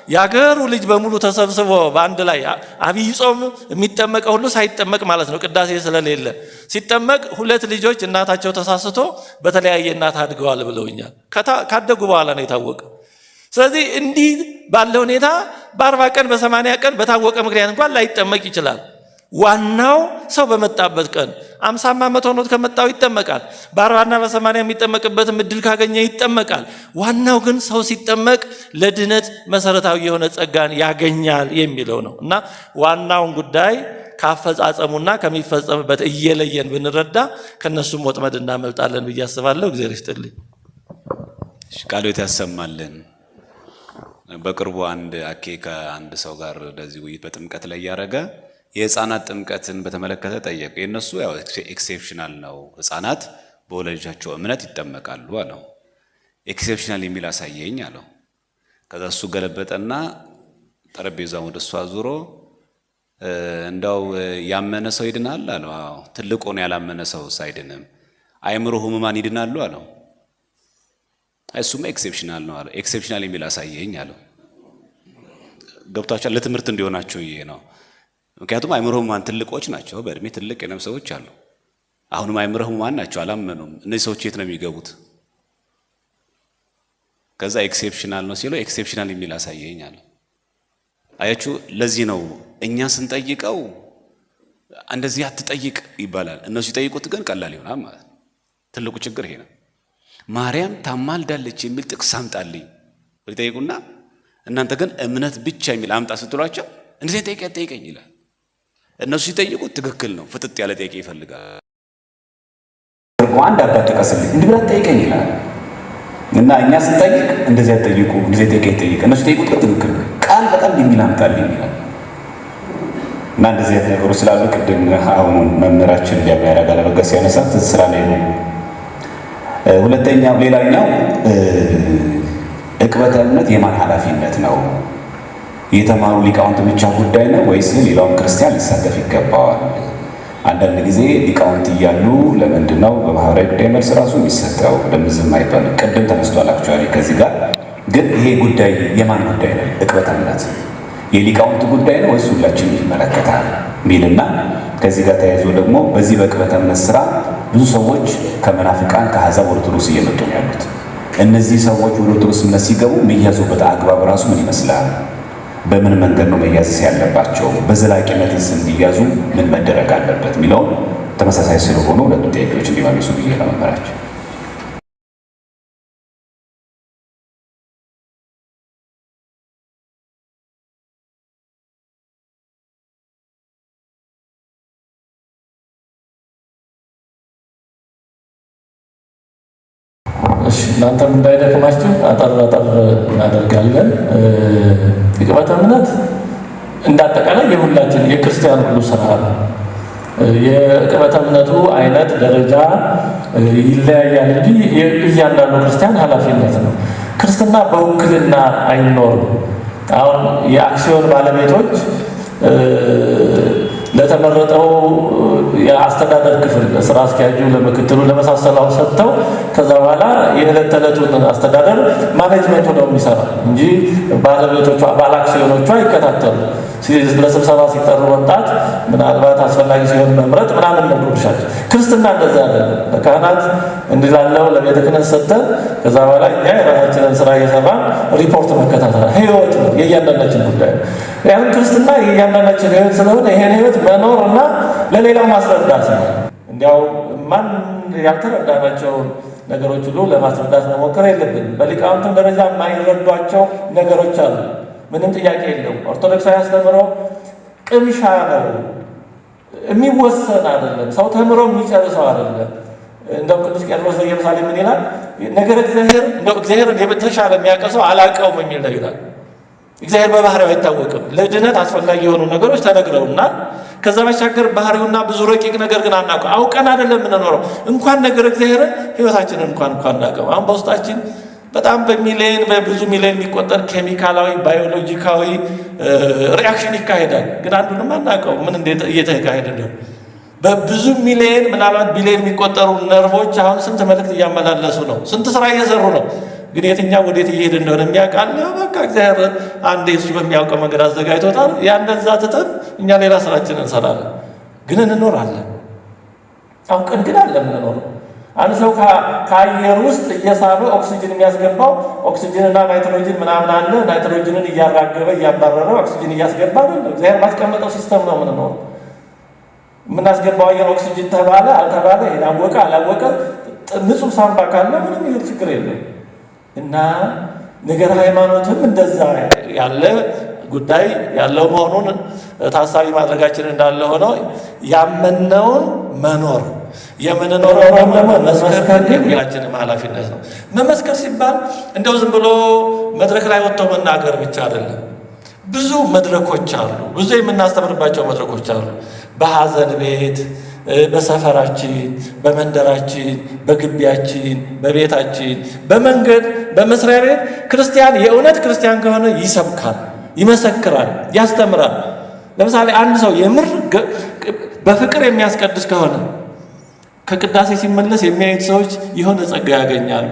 የአገሩ ልጅ በሙሉ ተሰብስቦ በአንድ ላይ አብይ ጾም የሚጠመቀው ሁሉ ሳይጠመቅ ማለት ነው፣ ቅዳሴ ስለሌለ ሲጠመቅ ሁለት ልጆች እናታቸው ተሳስቶ በተለያየ እናት አድገዋል ብለውኛል። ካደጉ በኋላ ነው የታወቀው። ስለዚህ እንዲህ ባለ ሁኔታ በ40 ቀን በ80 ቀን በታወቀ ምክንያት እንኳን ላይጠመቅ ይችላል። ዋናው ሰው በመጣበት ቀን 50ም ዓመት ሆኖት ከመጣው ይጠመቃል። በ40ና በ80 የሚጠመቅበትም እድል ካገኘ ይጠመቃል። ዋናው ግን ሰው ሲጠመቅ ለድነት መሰረታዊ የሆነ ጸጋን ያገኛል የሚለው ነው። እና ዋናውን ጉዳይ ካፈጻጸሙና ከሚፈጸምበት እየለየን ብንረዳ ከነሱም ወጥመድ እናመልጣለን ብዬ አስባለሁ። እግዚአብሔር ይስጥልኝ። ቃልዎት ያሰማልን። በቅርቡ አንድ አኬ ከአንድ ሰው ጋር እንደዚህ ውይይት በጥምቀት ላይ እያደረገ የህፃናት ጥምቀትን በተመለከተ ጠየቀ። የእነሱ ያው exceptional ነው፣ ህፃናት በወላጆቻቸው እምነት ይጠመቃሉ አለው። Exceptional የሚል አሳየኝ አለው። ከዛ እሱ ገለበጠና ጠረጴዛውን ወደ እሱ አዙሮ እንዳው ያመነ ሰው ይድናል አለው። አዎ። ትልቅ ሆኖ ያላመነ ሰው አይድንም። አእምሮ ህሙማን ይድናሉ አለው። እሱማ exceptional ነው አለው። Exceptional የሚል አሳየኝ አለው። ገብቷቸዋል። ለትምህርት እንዲሆናቸው ይሄ ነው። ምክንያቱም አእምሮ ህሙማን ትልቆች ናቸው፣ በእድሜ ትልቅ የነም ሰዎች አሉ። አሁንም አእምሮ ህሙማን ናቸው፣ አላመኑም። እነዚህ ሰዎች የት ነው የሚገቡት? ከዛ exceptional ነው ሲለው exceptional የሚል አሳየኝ አለ። አያችሁ፣ ለዚህ ነው እኛ ስንጠይቀው እንደዚህ አትጠይቅ ይባላል። እነሱ ሲጠይቁት ግን ቀላል ይሆናል ማለት ነው። ትልቁ ችግር ይሄ ነው። ማርያም ታማልዳለች የሚል ጥቅስ አምጣልኝ ይጠይቁና እናንተ ግን እምነት ብቻ የሚል አምጣ ስትሏቸው እንደዚህ ጠይቅ ጠይቀኝ ይላል። እነሱ ሲጠይቁት ትክክል ነው፣ ፍጥጥ ያለ ጥያቄ ይፈልጋል። አንድ አባት ጥቀስልኝ እንዲህ ብላ ጠይቀኝ ይላል። እና እኛ ስንጠይቅ እንደዚህ አትጠይቁ፣ እንደዚህ ጠይቀ ይጠይቅ። እነሱ ጠይቁት ግን ትክክል ነው። ቃል በጣም የሚል አምጣልኝ ይላል። እና እንደዚህ አይነት ነገሮች ስላሉ ቅድም አሁን መምህራችን ዲያቆን ያረጋል አበጋዝ ሲያነሳ ትዝ ስላለኝ ነው። ሁለተኛው ሌላኛው ዕቅበተ እምነት የማን ኃላፊነት ነው? የተማሩ ሊቃውንት ብቻ ጉዳይ ነው ወይስ ሌላውም ክርስቲያን ሊሳተፍ ይገባዋል? አንዳንድ ጊዜ ሊቃውንት እያሉ ለምንድን ነው በማህበራዊ ጉዳይ መልስ ራሱ የሚሰጠው? ለምን ዝም አይባልም? ቅድም ተነስቷል። Actually ከዚህ ጋር ግን ይሄ ጉዳይ የማን ጉዳይ ነው? ዕቅበተ እምነት የሊቃውንት ጉዳይ ነው ወይስ ሁላችንም ይመለከታል ሚልና ከዚህ ጋር ተያይዞ ደግሞ በዚህ በዕቅበተ እምነት ስራ ብዙ ሰዎች ከመናፍቃን ከአሕዛብ ኦርቶዶክስ እየመጡ ነው ያሉት። እነዚህ ሰዎች ወደ ኦርቶዶክስ እምነት ሲገቡ የሚያዙበት አግባብ ራሱ ምን ይመስላል? በምን መንገድ ነው መያዝስ ያለባቸው? በዘላቂነትስ እንዲያዙ ምን መደረግ አለበት የሚለውን ተመሳሳይ ስለሆኑ ሁለቱም ጥያቄዎች እንዲመልሱ ብዬ ነው መምህራችን። እሺ፣ እናንተም እንዳይደክማችሁ አጠር አጠር እናደርጋለን። ዕቅበተ እምነት እንዳጠቃላይ የሁላችን የክርስቲያን ሁሉ ስራ ነው። የዕቅበተ እምነቱ አይነት ደረጃ ይለያያል እንጂ እያንዳንዱ ክርስቲያን ኃላፊነት ነው። ክርስትና በውክልና አይኖርም። አሁን የአክሲዮን ባለቤቶች ለተመረጠው የአስተዳደር ክፍል ለስራ አስኪያጁ፣ ለምክትሉ፣ ለመሳሰለው ሰጥተው ከዛ በኋላ የዕለት ተዕለቱን አስተዳደር management ኡ ነው የሚሰራ እንጂ ባለቤቶቹ ባለአክሲዮኖቹ አይከታተሉ። ለስብሰባ ሲጠሩ መምጣት፣ ምናልባት አስፈላጊ ሲሆን መምረጥ ምናምን ነው ድርሻቸው። ክርስትና እንደዛ አይደለም። ለካህናት እንዲላለው ለቤተ ክህነት ሰጥተን ከዛ በኋላ እኛ የራሳችንን ስራ እየሰራን ሪፖርት መከታተል ህይወት ነው፣ የእያንዳንዳችን ጉዳይ ነው። ያም ክርስትና የእያንዳንዳችን ህይወት ስለሆነ ይሄን ህይወት መኖር እና ለሌላው ማስረዳት ነው። እንዲያው ማን ያልተረዳናቸውን ነገሮች ሁሉ ለማስረዳት መሞከር የለብንም። በሊቃውንትም ደረጃ የማይረዷቸው ነገሮች አሉ። ምንም ጥያቄ የለውም። ኦርቶዶክሳዊ አስተምህሮ ቅምሻ ነው፣ የሚወሰን አይደለም። ሰው ተምሮ የሚጨርሰው አይደለም። እንደው ቅዱስ ቄርሎስ ዘኢየሩሳሌም ምን ይላል? ነገር እግዚአብሔር እንደው እግዚአብሔርን የተሻለ የሚያውቀው ሰው አላውቀውም የሚል ነው ይላል። እግዚአብሔር በባህሪው አይታወቅም። ለድነት አስፈላጊ የሆኑ ነገሮች ተነግረውና ከዛ ባሻገር ባህሪውና ብዙ ረቂቅ ነገር ግን አናውቀው። አውቀን አይደለም የምንኖረው። እንኳን ነገር እግዚአብሔርን ሕይወታችንን እንኳን አናውቀው። አሁን በውስጣችን በጣም በሚሊዮን በብዙ ሚሊዮን የሚቆጠር ኬሚካላዊ ባዮሎጂካዊ reaction ይካሄዳል። ግን አንዱንም አናውቀው ምን እየተካሄደ ነው። በብዙ ሚሊዮን ምናልባት ቢሊዮን የሚቆጠሩ ነርቮች አሁን ስንት መልእክት እያመላለሱ ነው፣ ስንት ስራ እየሰሩ ነው። ግን የትኛው ወዴት እየሄደ እንደሆነ የሚያውቅ አለ? በቃ እግዚአብሔር አንዴ እሱ በሚያውቀው መንገድ አዘጋጅቶታል። ያን እንደዛ ትተን እኛ ሌላ ስራችንን እንሰራለን፣ ግን እንኖራለን። አውቀን ግን አለ የምንኖረው። አንድ ሰው ከአየር ውስጥ እየሳበ ኦክሲጅን የሚያስገባው ኦክሲጅንና ናይትሮጅን ምናምን አለ። ናይትሮጅንን እያራገበ እያባረረ ኦክሲጅን እያስገባ አይደለም። እግዚአብሔር ባስቀመጠው system ነው የምንኖረው። የምናስገባው አየር ኦክሲጅን ተባለ አልተባለ፣ ይሄን አወቀ አላወቀ፣ ንጹህ ሳምባ ካለ ምንም ይሄ ችግር የለም። እና ነገር ሃይማኖትም እንደዛ ያለ ጉዳይ ያለው መሆኑን ታሳቢ ማድረጋችን እንዳለ ሆኖ ያመነውን መኖር የምንኖረው ደግሞ መመስከር የሁላችንም ኃላፊነት ነው። መመስከር ሲባል እንደው ዝም ብሎ መድረክ ላይ ወጥቶ መናገር ብቻ አይደለም። ብዙ መድረኮች አሉ። ብዙ የምናስተምርባቸው መድረኮች አሉ። በሐዘን ቤት፣ በሰፈራችን፣ በመንደራችን፣ በግቢያችን፣ በቤታችን፣ በመንገድ፣ በመስሪያ ቤት ክርስቲያን የእውነት ክርስቲያን ከሆነ ይሰብካል፣ ይመሰክራል፣ ያስተምራል። ለምሳሌ አንድ ሰው የምር በፍቅር የሚያስቀድስ ከሆነ ከቅዳሴ ሲመለስ የሚያዩት ሰዎች የሆነ ጸጋ ያገኛሉ።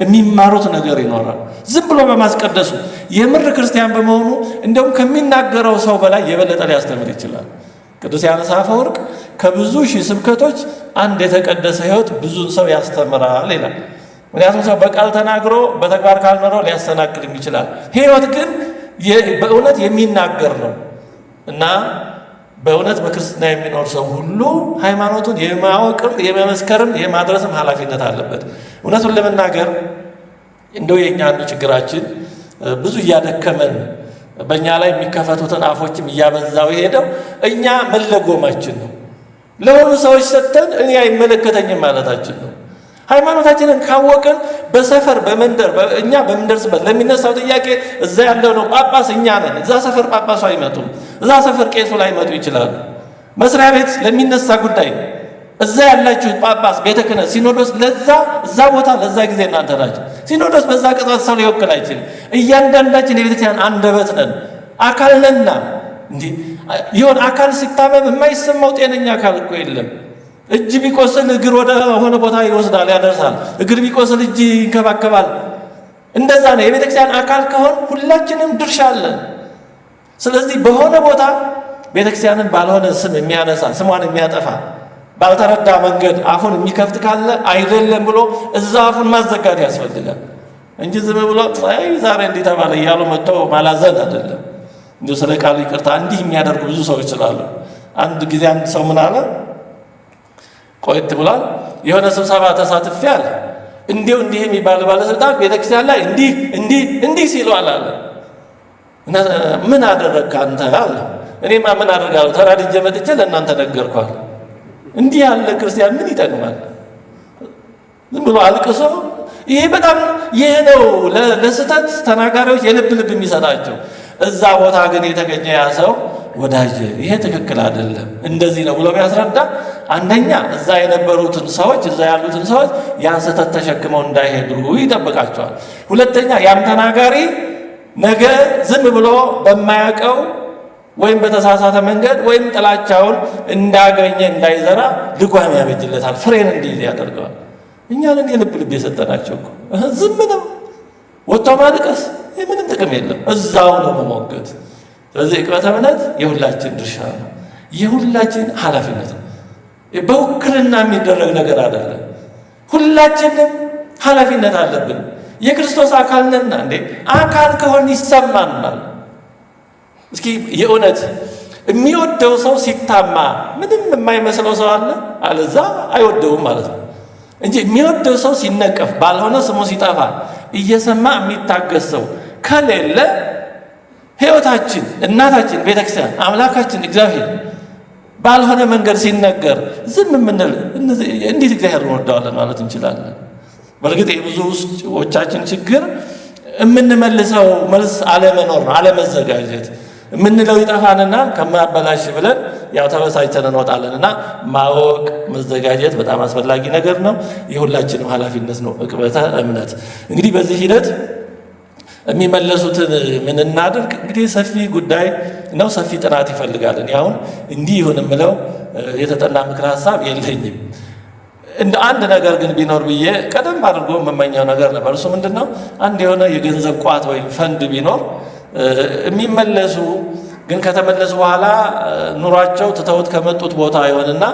የሚማሩት ነገር ይኖራል። ዝም ብሎ በማስቀደሱ የምር ክርስቲያን በመሆኑ እንደውም ከሚናገረው ሰው በላይ የበለጠ ሊያስተምር ይችላል። ቅዱስ ዮሐንስ አፈወርቅ ከብዙ ሺህ ስብከቶች አንድ የተቀደሰ ሕይወት ብዙን ሰው ያስተምራል ይላል። ምክንያቱም ሰው በቃል ተናግሮ በተግባር ካልኖረው ሊያሰናክልም ይችላል። ሕይወት ግን በእውነት የሚናገር ነው እና በእውነት በክርስትና የሚኖር ሰው ሁሉ ሃይማኖቱን የማወቅም የመመስከርም የማድረስም ኃላፊነት አለበት። እውነቱን ለመናገር እንደው የእኛ አንዱ ችግራችን ብዙ እያደከመን በእኛ ላይ የሚከፈቱትን አፎችም እያበዛው የሄደው እኛ መለጎማችን ነው። ለሆኑ ሰዎች ሰጥተን እኔ አይመለከተኝም ማለታችን ነው። ሃይማኖታችንን ካወቅን በሰፈር በመንደር እኛ በምንደርስበት ለሚነሳው ጥያቄ እዛ ያለው ነው ጳጳስ እኛ ነን። እዛ ሰፈር ጳጳሱ አይመጡም፣ እዛ ሰፈር ቄሱ ላይመጡ ይችላሉ። መስሪያ ቤት ለሚነሳ ጉዳይ እዛ ያላችሁት ጳጳስ፣ ቤተ ክህነት፣ ሲኖዶስ ለዛ እዛ ቦታ ለዛ ጊዜ እናንተ ናቸው። ሲኖዶስ በዛ ቅጽበት ሰው ሊወክል አይችልም። እያንዳንዳችን የቤተክርስቲያን አንደበት ነን፣ አካል ነንና። እንዲህ ይሆን አካል ሲታመም የማይሰማው ጤነኛ አካል እኮ የለም። እጅ ቢቆስል እግር ወደ ሆነ ቦታ ይወስዳል፣ ያደርሳል። እግር ቢቆስል እጅ ይንከባከባል። እንደዛ ነው። የቤተክርስቲያን አካል ከሆን ሁላችንም ድርሻ አለን። ስለዚህ በሆነ ቦታ ቤተክርስቲያንን ባልሆነ ስም የሚያነሳ ስሟን የሚያጠፋ ባልተረዳ መንገድ አፉን የሚከፍት ካለ አይደለም ብሎ እዛ አፉን ማዘጋት ያስፈልጋል እንጂ ዝም ብሎ አይ ዛሬ እንዲህ ተባለ እያሉ መጥቶ ማላዘን አይደለም። እንዲሁ ስለ ቃሉ ይቅርታ እንዲህ የሚያደርጉ ብዙ ሰዎች ስላሉ፣ አንድ ጊዜ አንድ ሰው ምን አለ፣ ቆየት ብሏል። የሆነ ስብሰባ ተሳትፌ አለ እንዲሁ እንዲህ የሚባል ባለስልጣን ቤተክርስቲያን ላይ እንዲህ እንዲህ እንዲህ ሲሉ አለ። ምን አደረግክ አንተ አለ። እኔማ ምን አደርጋለሁ ተራድጄ መጥቼ ለእናንተ ነገርኳል። እንዲህ ያለ ክርስቲያን ምን ይጠቅማል? ዝም ብሎ አልቅሶ። ይሄ በጣም ይሄ ነው ለስህተት ተናጋሪዎች የልብ ልብ የሚሰጣቸው። እዛ ቦታ ግን የተገኘ ያ ሰው ወዳጅ ይሄ ትክክል አይደለም እንደዚህ ነው ብሎ ቢያስረዳ አንደኛ እዛ የነበሩትን ሰዎች እዛ ያሉትን ሰዎች ያን ስህተት ተሸክመው እንዳይሄዱ ይጠብቃቸዋል። ሁለተኛ ያም ተናጋሪ ነገ ዝም ብሎ በማያውቀው ወይም በተሳሳተ መንገድ ወይም ጥላቻውን እንዳገኘ እንዳይዘራ ልጓም ያበጅለታል፣ ፍሬን እንዲይዝ ያደርገዋል። እኛንን የልብ ልብ የሰጠናቸው እኮ ዝም ነው፣ ወጥቶ ማልቀስ ምንም ጥቅም የለም፣ እዛው ነው መሞገት። ስለዚህ ዕቅበተ እምነት የሁላችን ድርሻ ነው፣ የሁላችን ኃላፊነት ነው። በውክልና የሚደረግ ነገር አይደለም። ሁላችንም ኃላፊነት አለብን። የክርስቶስ አካል ነንና፣ እንዴ አካል ከሆን ይሰማናል። እስኪ የእውነት የሚወደው ሰው ሲታማ ምንም የማይመስለው ሰው አለ? አለዛ አይወደውም ማለት ነው እንጂ የሚወደው ሰው ሲነቀፍ፣ ባልሆነ ስሙ ሲጠፋ እየሰማ የሚታገስ ሰው ከሌለ ሕይወታችን፣ እናታችን ቤተክርስቲያን፣ አምላካችን እግዚአብሔር ባልሆነ መንገድ ሲነገር ዝም የምንል እንዴት እግዚአብሔር እንወደዋለን ማለት እንችላለን? በእርግጥ የብዙዎቻችን ችግር የምንመልሰው መልስ አለመኖር ነው፣ አለመዘጋጀት። የምንለው ይጠፋንና ከማበላሽ ብለን ያው ተበሳጭተን እንወጣለን። እና ማወቅ መዘጋጀት በጣም አስፈላጊ ነገር ነው። የሁላችንም ኃላፊነት ነው ዕቅበተ እምነት። እንግዲህ በዚህ ሂደት የሚመለሱትን ምን እናድርግ? እንግዲህ ሰፊ ጉዳይ ነው፣ ሰፊ ጥናት ይፈልጋል። እኔ አሁን እንዲህ ይሁን የምለው የተጠና ምክረ ሀሳብ የለኝም። እንደ አንድ ነገር ግን ቢኖር ብዬ ቀደም አድርጎ የምመኘው ነገር ነበር። እሱ ምንድን ነው? አንድ የሆነ የገንዘብ ቋት ወይም ፈንድ ቢኖር፣ የሚመለሱ ግን ከተመለሱ በኋላ ኑሯቸው ትተውት ከመጡት ቦታ ይሆንና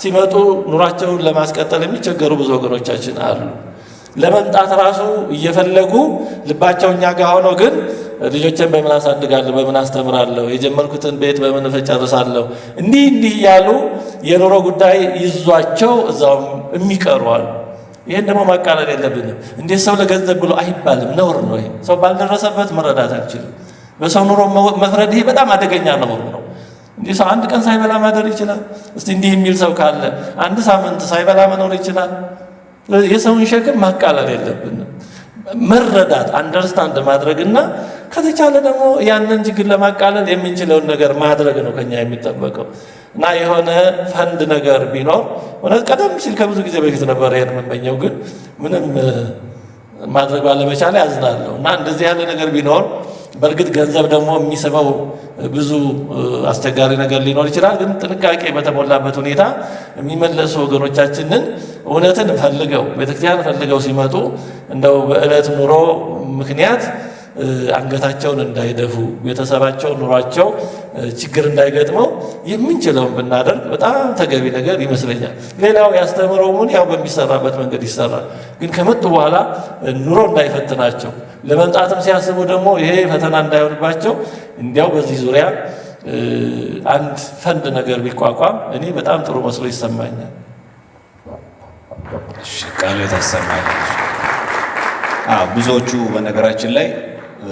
ሲመጡ ኑሯቸውን ለማስቀጠል የሚቸገሩ ብዙ ወገኖቻችን አሉ። ለመምጣት ራሱ እየፈለጉ ልባቸው እኛ ጋር ሆኖ ግን ልጆችን በምን አሳድጋለሁ፣ በምን አስተምራለሁ፣ የጀመርኩትን ቤት በምን እጨርሳለሁ፣ እንዲህ እንዲህ እያሉ የኑሮ ጉዳይ ይዟቸው እዛውም የሚቀሩ አሉ። ይህን ደግሞ ማቃለል የለብንም። እንዴት ሰው ለገንዘብ ብሎ አይባልም፣ ነውር ነው። ይሄ ሰው ባልደረሰበት መረዳት አንችልም። በሰው ኑሮ መፍረድ ይሄ በጣም አደገኛ ነውር ነው። እንዲህ ሰው አንድ ቀን ሳይበላ ማደር ይችላል። እስቲ እንዲህ የሚል ሰው ካለ አንድ ሳምንት ሳይበላ መኖር ይችላል። የሰውን ሸክም ማቃለል የለብንም። መረዳት፣ understand ማድረግና ከተቻለ ደግሞ ያንን ችግር ለማቃለል የምንችለውን ነገር ማድረግ ነው ከኛ የሚጠበቀው። እና የሆነ ፈንድ ነገር ቢኖር፣ እውነት ቀደም ሲል ከብዙ ጊዜ በፊት ነበር ይሄን የምመኘው፣ ግን ምንም ማድረግ ባለመቻሌ ያዝናለሁ። እና እንደዚህ ያለ ነገር ቢኖር፣ በእርግጥ ገንዘብ ደግሞ የሚስበው ብዙ አስቸጋሪ ነገር ሊኖር ይችላል። ግን ጥንቃቄ በተሞላበት ሁኔታ የሚመለሱ ወገኖቻችንን እውነትን ፈልገው፣ ቤተክርስቲያን ፈልገው ሲመጡ እንደው በዕለት ኑሮ ምክንያት አንገታቸውን እንዳይደፉ፣ ቤተሰባቸው ኑሯቸው ችግር እንዳይገጥመው የምንችለውን ብናደርግ በጣም ተገቢ ነገር ይመስለኛል። ሌላው ያስተምረውን ያው በሚሰራበት መንገድ ይሰራል። ግን ከመጡ በኋላ ኑሮ እንዳይፈትናቸው፣ ለመምጣትም ሲያስቡ ደግሞ ይሄ ፈተና እንዳይሆንባቸው እንዲያው በዚህ ዙሪያ አንድ ፈንድ ነገር ቢቋቋም እኔ በጣም ጥሩ መስሎ ይሰማኛል። እሺ፣ ቃሉ ያሰማልን። አዎ፣ ብዙዎቹ በነገራችን ላይ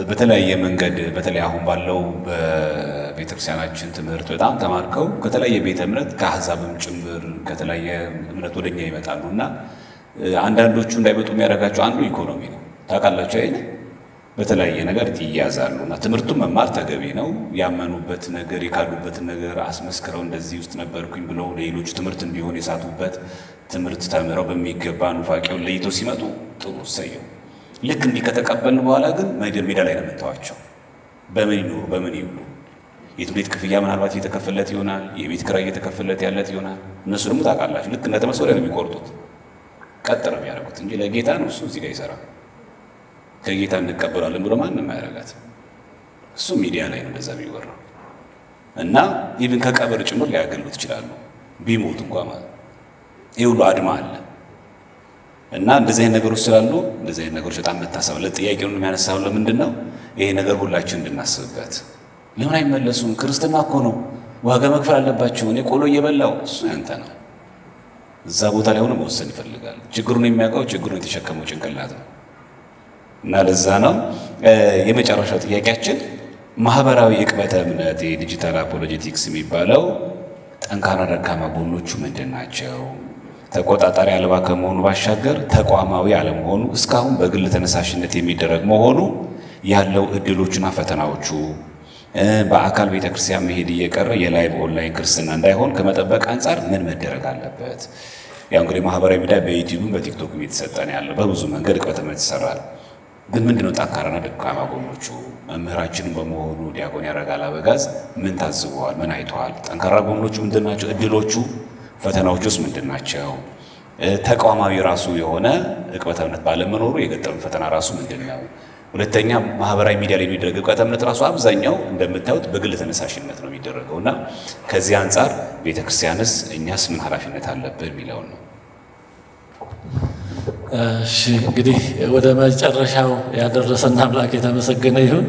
በተለያየ መንገድ፣ በተለይ አሁን ባለው በቤተክርስቲያናችን ትምህርት በጣም ተማርከው ከተለያየ ቤተ እምነት፣ ከአሕዛብም ጭምር ከተለያየ እምነት ወደኛ ይመጣሉ። እና አንዳንዶቹ እንዳይመጡ የሚያደርጋቸው አንዱ ኢኮኖሚ ነው። ታውቃላችሁ አይደል? በተለያየ ነገር ይያዛሉ። እና ትምህርቱን መማር ተገቢ ነው። ያመኑበት ነገር፣ የካዱበትን ነገር አስመስክረው እንደዚህ ውስጥ ነበርኩኝ ብለው ለሌሎቹ ትምህርት እንዲሆን የሳቱበት ትምህርት ተምረው በሚገባ ኑፋቄውን ለይተው ሲመጡ ጥሩ፣ እሰየው። ልክ እንዲህ ከተቀበልን በኋላ ግን ሜዳ ላይ ነው የምንተዋቸው። በምን ይኖሩ? በምን ይብሉ? የትምህርት ክፍያ ምናልባት እየተከፈለት ይሆናል። የቤት ኪራይ እየተከፈለት ያለት ይሆናል። እነሱ ደግሞ ታውቃላችሁ፣ ልክ እንደተመሰለ ነው የሚቆርጡት። ቀጥ ነው የሚያደርጉት እንጂ ለጌታ ነው እሱ እዚህ ጋር ይሰራል። ከጌታ እንቀበላለን ብሎ ማንም አያደርጋት። እሱ ሚዲያ ላይ ነው እንደዛ የሚወራው። እና even ከቀብር ጭምር ሊያገሉት ይችላሉ፣ ቢሞት እንኳ ማለት። ይህ ሁሉ አድማ አለ። እና እንደዚህ አይነት ነገሮች ስላሉ እንደዚህ አይነት ነገሮች በጣም መታሰብ፣ ለጥያቄውን የሚያነሳው ለምንድን ነው? ይሄ ነገር ሁላችን እንድናስብበት። ለምን አይመለሱም? ክርስትና እኮ ነው፣ ዋጋ መክፈል አለባቸው። እኔ ቆሎ እየበላው፣ እሱ ያንተ ነው። እዛ ቦታ ላይ ሆኖ መወሰን ይፈልጋል። ችግሩን የሚያውቀው ችግሩን የተሸከመው ጭንቅላት ነው። እና ለዛ ነው። የመጨረሻው ጥያቄያችን ማህበራዊ ዕቅበተ እምነት የ digital apologetics የሚባለው ጠንካራ ደካማ ጎኖቹ ምንድን ናቸው? ተቆጣጣሪ አልባ ከመሆኑ ባሻገር ተቋማዊ አለመሆኑ፣ እስካሁን በግል ተነሳሽነት የሚደረግ መሆኑ ያለው እድሎቹና ፈተናዎቹ፣ በአካል ቤተክርስቲያን መሄድ እየቀረ የ live online ክርስትና እንዳይሆን ከመጠበቅ አንጻር ምን መደረግ አለበት? ያው እንግዲህ ማህበራዊ ሚዲያ በዩቲዩብም በቲክቶክም እየተሰጠ ነው ያለው። በብዙ መንገድ ዕቅበተ እምነት ይሰራል። ግን ምንድነው ጠንካራና ደካማ ጎኖቹ? መምህራችንም በመሆኑ ዲያቆን ያረጋል አበጋዝ ምን ታዝበዋል? ምን አይተዋል? ጠንካራ ጎኖቹ ምንድን ናቸው? እድሎቹ፣ ፈተናዎቹስ ምንድን ናቸው? ተቋማዊ ራሱ የሆነ ዕቅበተ እምነት ባለመኖሩ የገጠመ ፈተና ራሱ ምንድን ነው? ሁለተኛ፣ ማህበራዊ ሚዲያ ላይ የሚደረግ ዕቅበተ እምነት ራሱ አብዛኛው እንደምታዩት በግል ተነሳሽነት ነው የሚደረገው። እና ከዚህ አንጻር ቤተክርስቲያንስ እኛስ ምን ኃላፊነት አለብን የሚለውን ነው። እሺ፣ እንግዲህ ወደ መጨረሻው ያደረሰን አምላክ የተመሰገነ ይሁን።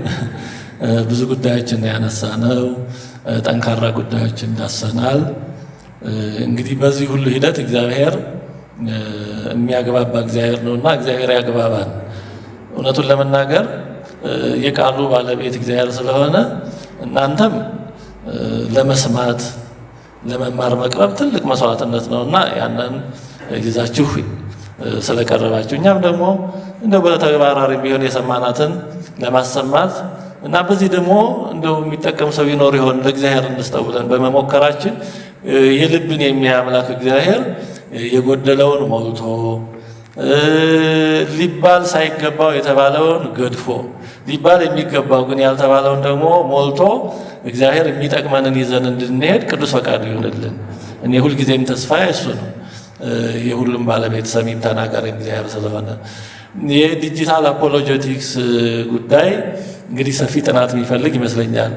ብዙ ጉዳዮችን ያነሳ ነው፣ ጠንካራ ጉዳዮችን ዳሰናል። እንግዲህ በዚህ ሁሉ ሂደት እግዚአብሔር የሚያግባባ እግዚአብሔር ነውና እግዚአብሔር ያግባባን። እውነቱን ለመናገር የቃሉ ባለቤት እግዚአብሔር ስለሆነ እናንተም ለመስማት፣ ለመማር መቅረብ ትልቅ መስዋዕትነት ነውና ያንን ይዛችሁ ስለቀረባችሁ እኛም ደግሞ እንደው በተግባራሪ ቢሆን የሰማናትን ለማሰማት እና በዚህ ደግሞ እንደው የሚጠቀም ሰው ይኖር ይሆን ለእግዚአብሔር እንስጠው ብለን በመሞከራችን የልብን የሚያምላክ እግዚአብሔር የጎደለውን ሞልቶ ሊባል ሳይገባው የተባለውን ገድፎ ሊባል የሚገባው ግን ያልተባለውን ደግሞ ሞልቶ እግዚአብሔር የሚጠቅመንን ይዘን እንድንሄድ ቅዱስ ፈቃዱ ይሁንልን። እኔ ሁልጊዜም ተስፋዬ እሱ ነው። የሁሉም ባለቤት ሰሚም ተናጋሪ እግዚአብሔር ስለሆነ የ digital apologetics ጉዳይ እንግዲህ ሰፊ ጥናት የሚፈልግ ይመስለኛል።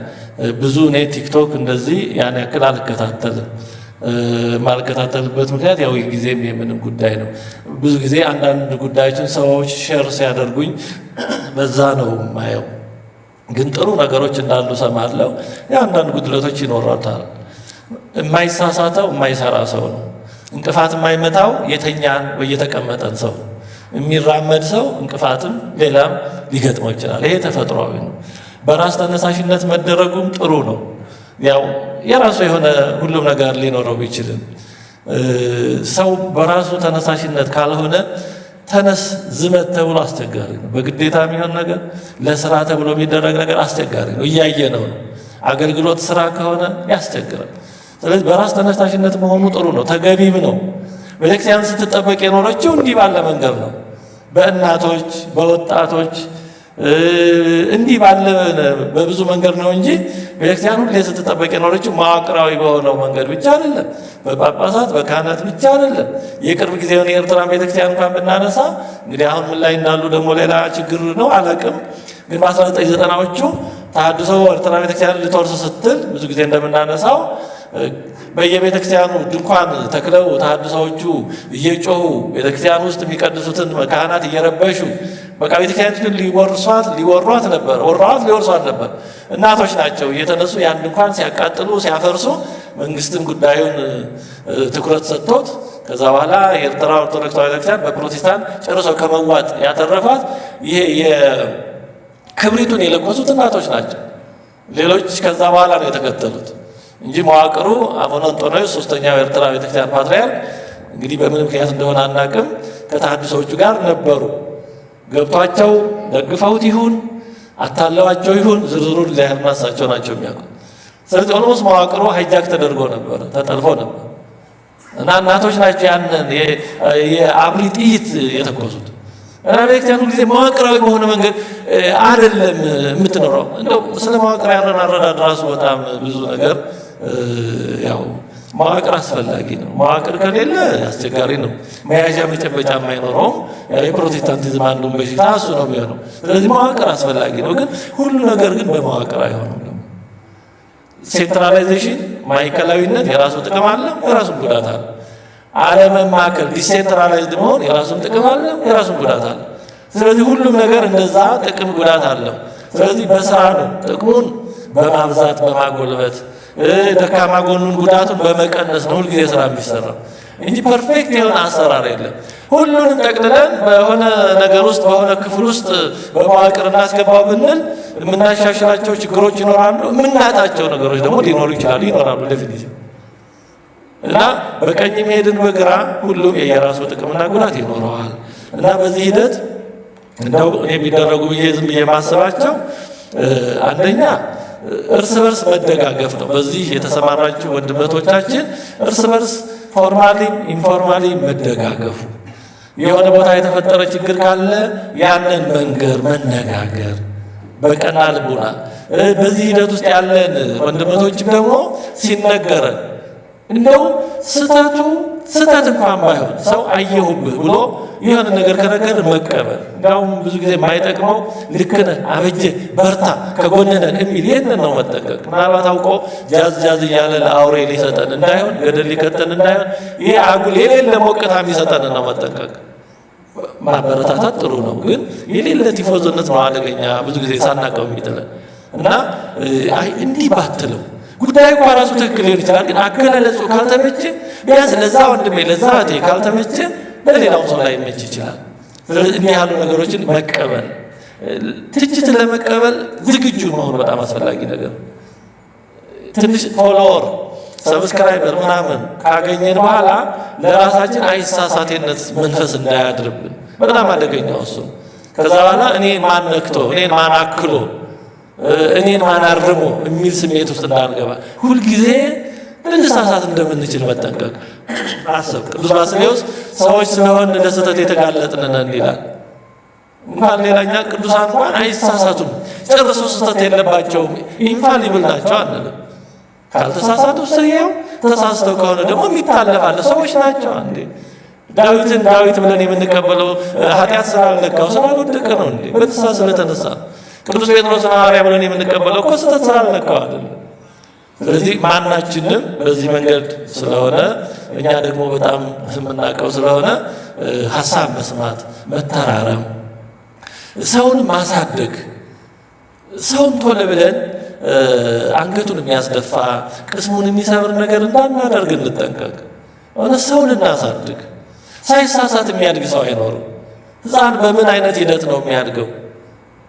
ብዙ እኔ ቲክቶክ እንደዚህ ያን ያክል አልከታተልም። የማልከታተልበት ምክንያት ያው ጊዜም የምንም ጉዳይ ነው። ብዙ ጊዜ አንዳንድ ጉዳዮችን ሰዎች share ሲያደርጉኝ በዛ ነው የማየው። ግን ጥሩ ነገሮች እንዳሉ ሰማለሁ። የአንዳንድ ጉድለቶች ይኖራታል። የማይሳሳተው የማይሰራ ሰው ነው። እንቅፋት የማይመታው የተኛን ወይ የተቀመጠን ሰው። የሚራመድ ሰው እንቅፋትም ሌላም ሊገጥመው ይችላል። ይሄ ተፈጥሯዊ ነው። በራስ ተነሳሽነት መደረጉም ጥሩ ነው። ያው የራሱ የሆነ ሁሉም ነገር ሊኖረው ቢችልም ሰው በራሱ ተነሳሽነት ካልሆነ ተነስ ዝመት ተብሎ አስቸጋሪ ነው። በግዴታ የሚሆን ነገር ለስራ ተብሎ የሚደረግ ነገር አስቸጋሪ ነው። እያየነው ነው። አገልግሎት ስራ ከሆነ ያስቸግራል። ስለዚህ በራስ ተነሳሽነት መሆኑ ጥሩ ነው፣ ተገቢም ነው። ቤተክርስቲያን ስትጠበቅ የኖረችው እንዲህ ባለ መንገድ ነው። በእናቶች በወጣቶች እንዲህ ባለ በብዙ መንገድ ነው እንጂ ቤተክርስቲያን ሁሌ ስትጠበቅ የኖረችው መዋቅራዊ በሆነው መንገድ ብቻ አይደለም። በጳጳሳት በካህናት ብቻ አይደለም። የቅርብ ጊዜውን የኤርትራን ቤተክርስቲያን እንኳን ብናነሳ እንግዲህ አሁን ምን ላይ እንዳሉ ደግሞ ሌላ ችግር ነው፣ አላቅም። ግን በ1990ዎቹ ተሐድሶ ኤርትራ ቤተክርስቲያን ልትወርስ ስትል ብዙ ጊዜ እንደምናነሳው በየቤተክርስቲያኑ ድንኳን ተክለው ተሐድሶዎቹ እየጮሁ ቤተክርስቲያን ውስጥ የሚቀድሱትን ካህናት እየረበሹ በቃ ቤተክርስቲያኒቱን ሊወርሷት ሊወሯት ነበር፣ ወሯት ሊወርሷት ነበር። እናቶች ናቸው እየተነሱ ያን ድንኳን ሲያቃጥሉ ሲያፈርሱ፣ መንግስትም ጉዳዩን ትኩረት ሰጥቶት ከዛ በኋላ የኤርትራ ኦርቶዶክስ ተዋሕዶ ቤተክርስቲያን በፕሮቴስታንት ጨርሶ ከመዋጥ ያተረፏት ይሄ የክብሪቱን የለኮሱት እናቶች ናቸው። ሌሎች ከዛ በኋላ ነው የተከተሉት እንጂ መዋቅሩ አቡነ እንጦንዮስ ሶስተኛው የኤርትራ ቤተክርስቲያን ፓትርያርክ እንግዲህ በምን ምክንያት እንደሆነ አናውቅም፣ ከተሐድሶዎቹ ጋር ነበሩ። ገብቷቸው ደግፈውት ይሁን አታለዋቸው ይሁን ዝርዝሩን እግዚአብሔርና እሳቸው ናቸው የሚያውቁት። ስለዚህ almost መዋቅሩ hijack ተደርጎ ነበር፣ ተጠልፎ ነበር እና እናቶች ናቸው ያንን የአብሪ ጥይት የተኮሱት። እና ቤተክርስቲያን ሁልጊዜ መዋቅራዊ በሆነ መንገድ አይደለም የምትኖረው። እንደው ስለ መዋቅር ያለን አረዳድ ራሱ በጣም ብዙ ነገር ያው መዋቅር አስፈላጊ ነው። መዋቅር ከሌለ አስቸጋሪ ነው። መያዣ መጨበጫ የማይኖረውም የፕሮቴስታንቲዝም አንዱን በሽታ እሱ ነው የሚሆነው። ስለዚህ መዋቅር አስፈላጊ ነው፣ ግን ሁሉ ነገር ግን በመዋቅር አይሆንም። ደግሞ centralization ማዕከላዊነት የራሱ ጥቅም አለ፣ የራሱን ጉዳት አለ። አለመማከል decentralized መሆን የራሱን ጥቅም አለ፣ የራሱን ጉዳት አለ። ስለዚህ ሁሉም ነገር እንደዛ ጥቅም ጉዳት አለው። ስለዚህ በስራ ነው ጥቅሙን በማብዛት በማጎልበት ደካማ ጎኑን ጉዳቱን በመቀነስ ነው ሁልጊዜ ስራ የሚሰራው እንጂ perfect የሆነ አሰራር የለም። ሁሉንም ጠቅልለን በሆነ ነገር ውስጥ በሆነ ክፍል ውስጥ በመዋቅር እናስገባው ብንል የምናሻሽላቸው ችግሮች ይኖራሉ፣ የምናጣቸው ነገሮች ደግሞ ሊኖሩ ይችላሉ፣ ይኖራሉ definitely እና በቀኝ ሄድን በግራ ሁሉም የየራሱ ጥቅምና ጉዳት ይኖረዋል። እና በዚህ ሂደት እንደው የሚደረጉ ብዬ ዝም ብዬ የማስባቸው አንደኛ እርስ በርስ መደጋገፍ ነው። በዚህ የተሰማራችሁ ወንድመቶቻችን እርስ በርስ formally informally መደጋገፉ፣ የሆነ ቦታ የተፈጠረ ችግር ካለ ያንን መንገር፣ መነጋገር በቀና ልቡና። በዚህ ሂደት ውስጥ ያለን ወንድመቶችም ደግሞ ሲነገረን እንደው ስህተቱ ስህተት እንኳን ባይሆን ሰው አየሁብህ ብሎ የሆነ ነገር ከነገር መቀበል። እንዲያውም ብዙ ጊዜ የማይጠቅመው ልክ ነህ፣ አበጀህ፣ በርታ፣ ከጎንህ ነን የሚል ይህንን ነው መጠንቀቅ። ምናልባት አውቆ ጃዝ ጃዝ እያለ ለአውሬ ሊሰጠን እንዳይሆን፣ ገደል ሊከተን እንዳይሆን፣ ይሄ አጉል የሌለ ሞቅታ የሚሰጠን ነው መጠንቀቅ። ማበረታታት ጥሩ ነው፣ ግን የሌለ ቲፎዞነት ነው አደገኛ፣ ብዙ ጊዜ ሳናቀው የሚጥለን እና አይ እንዲህ ባትለው ጉዳዩ እኮ ራሱ ትክክል ሊሆን ይችላል፣ ግን አገላለጹ ካልተመቸ ቢያንስ ለዛ ወንድሜ ለዛ እህቴ ካልተመቸ ለሌላውም ሰው ላይመች ይችላል። ስለዚህ እንዲህ ያሉ ነገሮችን መቀበል፣ ትችትን ለመቀበል ዝግጁ መሆኑ በጣም አስፈላጊ ነገር። ትንሽ follower Subscriber ምናምን ካገኘን በኋላ ለራሳችን አይሳሳቴነት መንፈስ እንዳያድርብን በጣም አደገኛው እሱ። ከዛ በኋላ እኔን ማን ነክቶ፣ እኔን ማን አክሎ፣ እኔን ማን አርሞ የሚል ስሜት ውስጥ እንዳንገባ ሁልጊዜ ልንሳሳት እንደምንችል መጠንቀቅ፣ ማሰብ። ቅዱስ ባስልዮስ ሰዎች ስለሆን ለስህተት የተጋለጥን ነን ይላል። እንኳን ሌላኛ ቅዱሳን እንኳን አይሳሳቱም፣ ጨርሶ ስህተት የለባቸውም፣ infallible ናቸው አንልም። ካልተሳሳቱ ሰየው፣ ተሳስተው ከሆነ ደግሞ የሚታለፋለ ሰዎች ናቸው። እንዴ ዳዊትን ዳዊት ብለን የምንቀበለው ኃጢአት ስላልነካው ስላልወደቀ ነው እንዴ? በንስሐ ስለተነሳ። ቅዱስ ጴጥሮስን ሐዋርያ ብለን የምንቀበለው እኮ ስህተት ስላልነካው አይደለም። ስለዚህ ማናችንም በዚህ መንገድ ስለሆነ እኛ ደግሞ በጣም የምናውቀው ስለሆነ ሀሳብ መስማት፣ መተራረም፣ ሰውን ማሳደግ፣ ሰውን ቶሎ ብለን አንገቱን የሚያስደፋ ቅስሙን የሚሰብር ነገር እንዳናደርግ እንጠንቀቅ። ሆነ ሰውን እናሳድግ። ሳይሳሳት የሚያድግ ሰው አይኖርም። ሕፃን በምን አይነት ሂደት ነው የሚያድገው?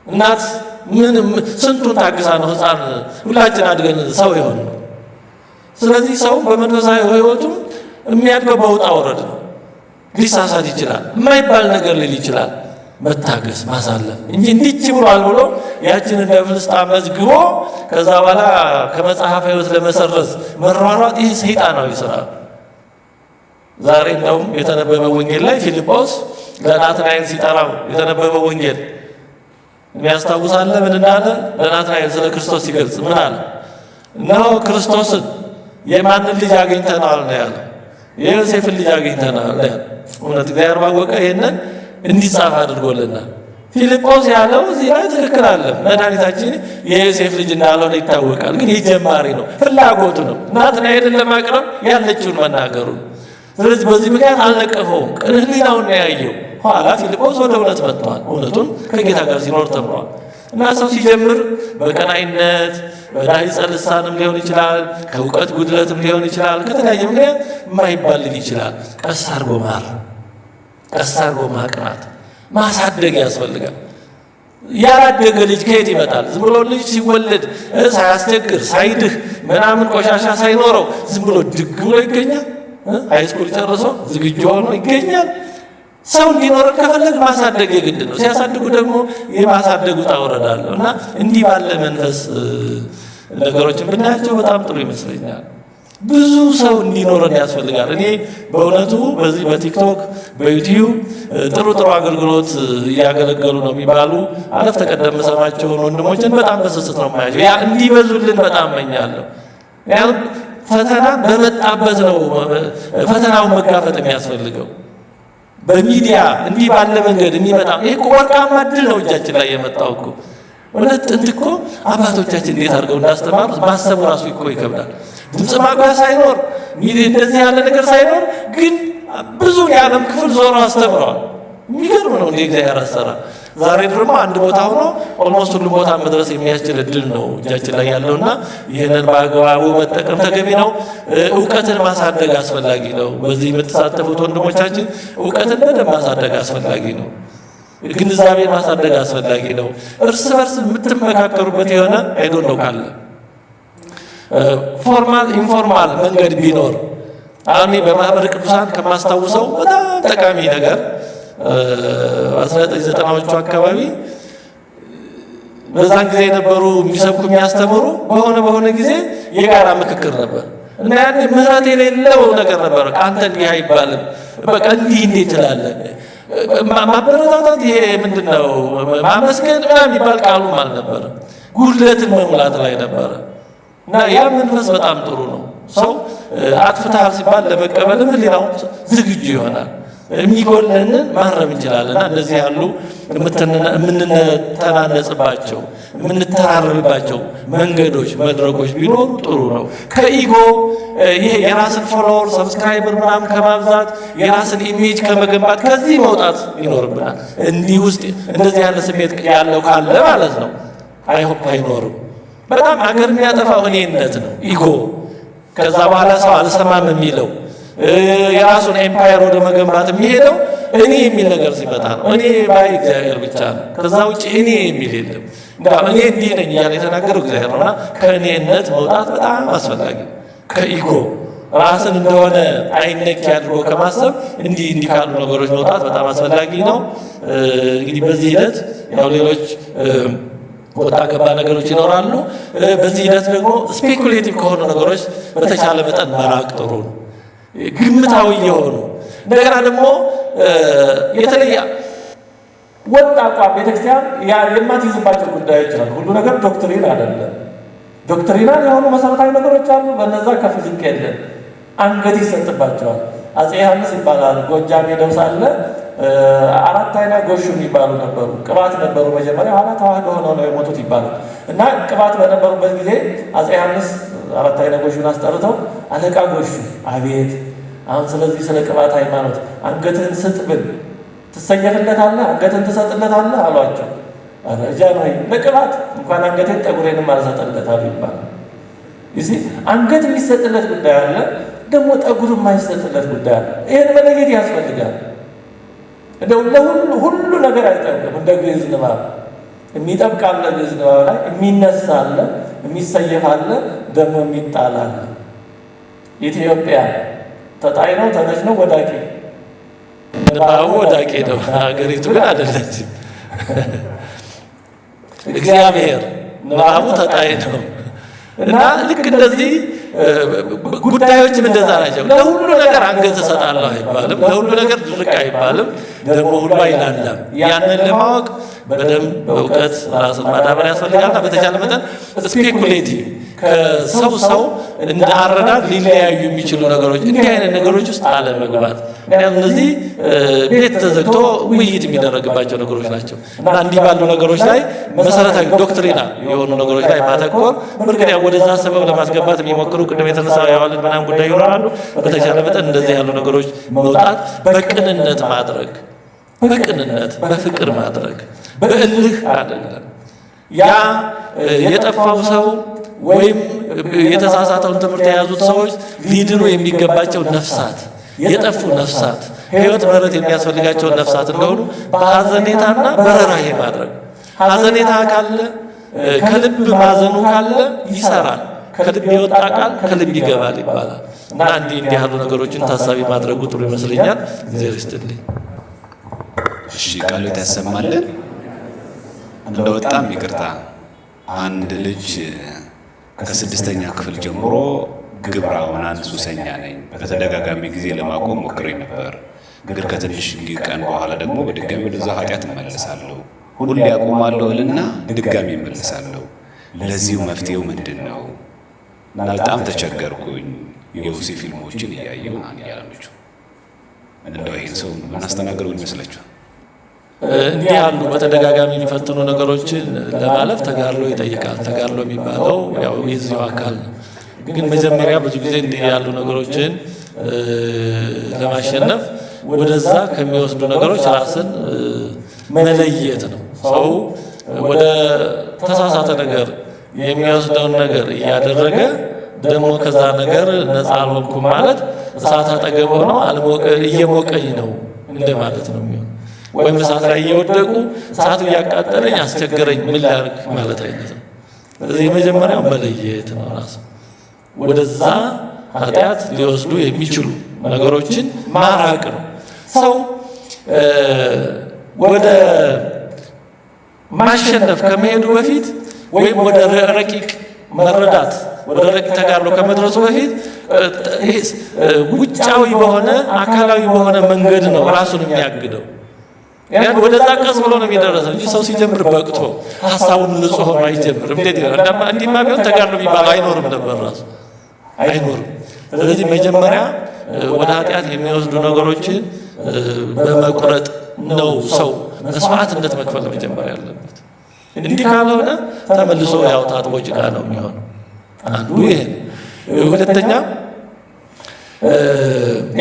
እናት ምን ስንቱን ታግሳ ነው ሕፃን ሁላችን አድገን ሰው የሆን ነው። ስለዚህ ሰው በመንፈሳዊ ሕይወቱም የሚያድገው በውጣ ውረድ ነው። ሊሳሳት ይችላል፣ የማይባል ነገር ሊል ይችላል። መታገስ ማሳለፍ እንጂ እንዲች ብሏል ብሎ ያችን እንደ ፍልስጣ መዝግቦ ከዛ በኋላ ከመጽሐፈ ሕይወት ለመሰረዝ መሯሯጥ ይህ ሰይጣናዊ ስራ ነው። ዛሬ እንደውም የተነበበ ወንጌል ላይ ፊልጶስ ለናትናኤል ሲጠራው የተነበበ ወንጌል የሚያስታውሳለ ምን እንዳለ? ለናትናኤል ስለ ክርስቶስ ሲገልጽ ምን አለ? እነሆ ክርስቶስን የማንን ልጅ አግኝተነዋል ነው ያለው። የዮሴፍን ልጅ አግኝተነዋል ነው ያለው። እውነት እግዚአብሔር ባወቀ ይህንን እንዲጻፍ አድርጎልናል። ፊልጶስ ያለው እዚህ ላይ ትክክል አለ። መድኃኒታችን የዮሴፍ ልጅ እንዳልሆነ ይታወቃል። ግን ይህ ጀማሪ ነው፣ ፍላጎቱ ነው። ናትናኤልን ለማቅረብ ያለችውን መናገሩ ነው። ስለዚህ በዚህ ምክንያት አልነቀፈውም። ሕሊናውን ነው ያየው። ኋላ ፊልጶስ ወደ እውነት መጥቷል። እውነቱን ከጌታ ጋር ሲኖር ተምሯል። እና ሰው ሲጀምር በቀናይነት በዳሂጸ ልሳንም ሊሆን ይችላል፣ ከእውቀት ጉድለትም ሊሆን ይችላል፣ ከተለያየ ምክንያት የማይባል ሊል ይችላል። ቀስ አድርጎ ማር፣ ቀስ አድርጎ ማቅናት፣ ማሳደግ ያስፈልጋል። ያላደገ ልጅ ከየት ይመጣል? ዝም ብሎ ልጅ ሲወለድ ሳያስቸግር ሳይድህ ምናምን ቆሻሻ ሳይኖረው ዝም ብሎ ድግ ብሎ ይገኛል? High school ጨርሶ ዝግጁ ሆኖ ይገኛል? ሰው እንዲኖረን ከፈለግ ማሳደግ የግድ ነው። ሲያሳድጉ ደግሞ የማሳደጉ ውጣ ውረድ አለው እና እንዲህ ባለ መንፈስ ነገሮችን ብናያቸው በጣም ጥሩ ይመስለኛል። ብዙ ሰው እንዲኖረን ያስፈልጋል። እኔ በእውነቱ በዚህ በቲክቶክ በዩቲዩብ ጥሩ ጥሩ አገልግሎት እያገለገሉ ነው የሚባሉ አለፍ ተቀደም የምሰማቸውን ወንድሞችን በጣም በስስት ነው የማያቸው። ያ እንዲበዙልን በጣም እመኛለሁ። ፈተና በመጣበት ነው ፈተናውን መጋፈጥ የሚያስፈልገው። በሚዲያ እንዲህ ባለ መንገድ የሚመጣ ይሄ እኮ ወርቃማ እድል ነው እጃችን ላይ የመጣው እኮ። እውነት ጥንት እኮ አባቶቻችን እንዴት አድርገው እንዳስተማሩት ማሰቡ ራሱ እኮ ይከብዳል። ድምፅ ማጉያ ሳይኖር እንደዚህ ያለ ነገር ሳይኖር ግን ብዙ የዓለም ክፍል ዞሮ አስተምረዋል። የሚገርም ነው እንደ እግዚአብሔር አሰራር። ዛሬ ደግሞ አንድ ቦታ ሆኖ almost ሁሉ ቦታ መድረስ የሚያስችል እድል ነው እጃችን ላይ ያለውና ይህንን በአግባቡ መጠቀም ተገቢ ነው። እውቀትን ማሳደግ አስፈላጊ ነው። በዚህ የምትሳተፉት ወንድሞቻችን እውቀትን በደንብ ማሳደግ አስፈላጊ ነው። ግንዛቤን ማሳደግ አስፈላጊ ነው። እርስ በርስ የምትመካከሩበት የሆነ አይዶን ነው ካለ formal informal መንገድ ቢኖር አሁን በማህበረ ቅዱሳን ከማስታውሰው በጣም ጠቃሚ ነገር 1990ዎቹ አካባቢ በዛን ጊዜ የነበሩ የሚሰብኩ የሚያስተምሩ በሆነ በሆነ ጊዜ የጋራ ምክክር ነበር እና ያኔ ምህረት የሌለው ነገር ነበር። አንተ እንዲህ አይባልም፣ በቃ እንዲህ እንዴት ትላለህ? ማበረታታት ይሄ ምንድን ነው ማመስገን ምናምን የሚባል ቃሉም አልነበረም። ጉድለትን መሙላት ላይ ነበረ እና ያ መንፈስ በጣም ጥሩ ነው። ሰው አጥፍተሃል ሲባል ለመቀበልም ህሊናው ዝግጁ ይሆናል። የሚጎለንን ማረም እንችላለን። እና እንደዚህ ያሉ የምንተናነጽባቸው የምንተራረምባቸው መንገዶች መድረኮች ቢኖሩ ጥሩ ነው። ከ ego ይሄ የራስን follower subscriber ምናምን ከማብዛት የራስን image ከመገንባት ከዚህ መውጣት ይኖርብናል። እንዲህ ውስጥ እንደዚህ ያለ ስሜት ያለው ካለ ማለት ነው I hope አይኖርም። በጣም አገር የሚያጠፋው እኔነት ነው፣ ego። ከዛ በኋላ ሰው አልሰማም የሚለው የራሱን empire ወደ መገንባት የሚሄደው እኔ የሚል ነገር ሲመጣ ነው። እኔ ባይ እግዚአብሔር ብቻ ነው። ከዛ ውጭ እኔ የሚል የለም። እኔ እንዲህ ነኝ እያለ የተናገረው እግዚአብሔር ነውና ከእኔነት መውጣት በጣም አስፈላጊ ነው። ከ ego ራስን እንደሆነ አይነኪ አድርጎ ከማሰብ እንዲህ እንዲህ ካሉ ነገሮች መውጣት በጣም አስፈላጊ ነው። እንግዲህ በዚህ ሂደት ያው ሌሎች ወጣ ገባ ነገሮች ይኖራሉ። በዚህ ሂደት ደግሞ speculative ከሆኑ ነገሮች በተቻለ መጠን መራቅ ጥሩ ነው። ግምታዊ የሆኑ እንደገና ደግሞ የተለየ ወጥ አቋም ቤተክርስቲያን የማትይዝባቸው ጉዳዮች አሉ። ሁሉ ነገር doctrine አይደለም። Doctrinal የሆኑ መሰረታዊ ነገሮች አሉ። በነዛ ከፍ ዝቅ የለም፣ አንገት ይሰጥባቸዋል። አፄ ዮሐንስ ይባላል። ጎጃም ሄደው ሳለ አራት አይና ጎሹ የሚባሉ ነበሩ። ቅባት ነበሩ መጀመሪያ፣ ኋላ ተዋህዶ ሆነው ነው የሞቱት ይባላል። እና ቅባት በነበሩበት ጊዜ አፄ ዮሐንስ አራት አይና ጎሹን አስጠርተው፣ አለቃ ጎሹ፣ አቤት፣ አሁን ስለዚህ ስለ ቅባት ሃይማኖት አንገትህን ስጥ ብል ትሰየፍለታለህ? አንገትህን ትሰጥለታለህ? አሏቸው። ኧረ ጃንሆይ፣ ለቅባት እንኳን አንገቴን ጠጉሬንም አልሰጥለት አሉ ይባላል። You አንገት የሚሰጥለት ጉዳይ አለ፣ ደግሞ ጠጉር የማይሰጥለት ጉዳይ አለ። ይህን መለየት ያስፈልጋል። እንደው ለሁሉ ሁሉ ነገር አይጠብቅም። እንደ ግዕዝ ንባብ የሚጠብቅ አለ፣ ግዕዝ ንባብ ላይ የሚነሳ አለ፣ የሚሰየፍ አለ፣ ደግሞ የሚጣል አለ። ኢትዮጵያ ተጣይ ነው፣ ተነሽ ነው፣ ወዳቂ? ንባቡ ወዳቂ ነው፣ ሀገሪቱ ግን አይደለችም። እግዚአብሔር ንባቡ ተጣይ ነው። እና ልክ እንደዚህ ጉዳዮችም እንደዛ ናቸው። ለሁሉ ነገር አንገት እሰጣለሁ አይባልም። ለሁሉ ነገር ድርቅ አይባልም። ደግሞ ሁሉ አይላላም። ያንን ለማወቅ በደንብ በእውቀት ራስን ማዳበር ያስፈልጋልና በተቻለ መጠን speculative፣ ከሰው ሰው እንደ አረዳድ ሊለያዩ የሚችሉ ነገሮች፣ እንዲህ አይነት ነገሮች ውስጥ አለመግባት። ምክንያቱም እነዚህ ቤት ተዘግቶ ውይይት የሚደረግባቸው ነገሮች ናቸው እና እንዲህ ባሉ ነገሮች ላይ፣ መሰረታዊ doctrinal የሆኑ ነገሮች ላይ ማተኮር። በእርግጥ ያው ወደዛ ሰበብ ለማስገባት የሚሞክሩ ቅድም የተነሳ የዋልድ ምናምን ጉዳይ ይኖራሉ። በተቻለ መጠን እንደዚህ ያሉ ነገሮች መውጣት፣ በቅንነት ማድረግ፣ በቅንነት በፍቅር ማድረግ፣ በእልህ አይደለም። ያ የጠፋው ሰው ወይም የተሳሳተውን ትምህርት የያዙት ሰዎች ሊድኑ የሚገባቸው ነፍሳት፣ የጠፉ ነፍሳት፣ ሕይወት ምሕረት የሚያስፈልጋቸው ነፍሳት እንደሆኑ በሐዘኔታና በርኅራኄ ማድረግ። ሐዘኔታ ካለ፣ ከልብ ማዘኑ ካለ ይሰራል። ከልብ የወጣ ቃል ከልብ ይገባል ይባላል እና እንዲህ እንዲህ ያሉ ነገሮችን ታሳቢ ማድረጉ ጥሩ ይመስለኛል። እግዚአብሔር ይስጥልኝ። እሺ፣ ቃሉ ያሰማልን። እንደው በጣም ይቅርታ፣ አንድ ልጅ ከስድስተኛ ክፍል ጀምሮ ግብረ አውናን ሱሰኛ ነኝ። በተደጋጋሚ ጊዜ ለማቆም ሞክሬ ነበር፣ ግን ከትንሽ ቀን በኋላ ደግሞ በድጋሚ ወደዛ ኃጢአት እመለሳለሁ። ሁሌ አቆማለሁ እልና ድጋሚ እመለሳለሁ። ለዚሁ መፍትሄው ምንድን ነው? እና በጣም ተቸገርኩኝ። የወሲብ ፊልሞችን እያየሁ ምናምን እያለ ነው። እንደው ይሄን ሰው ምናስተናግደው ይመስላችኋል? እንዲህ ያሉ በተደጋጋሚ የሚፈትኑ ነገሮችን ለማለፍ ተጋድሎ ይጠይቃል። ተጋድሎ የሚባለው ያው የዚሁ አካል ነው። ግን መጀመሪያ ብዙ ጊዜ እንዲህ ያሉ ነገሮችን ለማሸነፍ ወደዛ ከሚወስዱ ነገሮች ራስን መለየት ነው። ሰው ወደ ተሳሳተ ነገር የሚወስደውን ነገር እያደረገ ደግሞ ከዛ ነገር ነፃ አልሆንኩም ማለት እሳት አጠገብ ሆኖ እየሞቀኝ ነው እንደማለት ነው የሚሆነው። ወይም እሳት ላይ እየወደቁ እሳቱ እያቃጠለኝ አስቸገረኝ፣ ምን ላድርግ ማለት አይነት ነው። ስለዚህ የመጀመሪያው መለየት ነው። ራሱ ወደዛ ኃጢአት ሊወስዱ የሚችሉ ነገሮችን ማራቅ ነው። ሰው ወደ ማሸነፍ ከመሄዱ በፊት ወይም ወደ ረቂቅ መረዳት፣ ወደ ረቂቅ ተጋድሎ ከመድረሱ በፊት ውጫዊ በሆነ፣ አካላዊ በሆነ መንገድ ነው ራሱን የሚያግደው። ያን ወደዛ ቀስ ብሎ ነው የሚደረሰው እንጂ ሰው ሲጀምር በቅቶ ሀሳቡን ንጹህ ሆኖ አይጀምርም። እንዴት ይሆናል? እንዲህማ ቢሆን ተጋድሎ የሚባለው አይኖርም ነበር፣ ራሱ አይኖርም። ስለዚህ መጀመሪያ ወደ ኃጢአት የሚወስዱ ነገሮችን በመቁረጥ ነው ሰው መስዋዕትነት መክፈል መጀመር ያለበት። እንዲህ ካልሆነ ተመልሶ ያው ታጥቦ ጭቃ ነው የሚሆነው። አንዱ ይሄ ነው። ሁለተኛ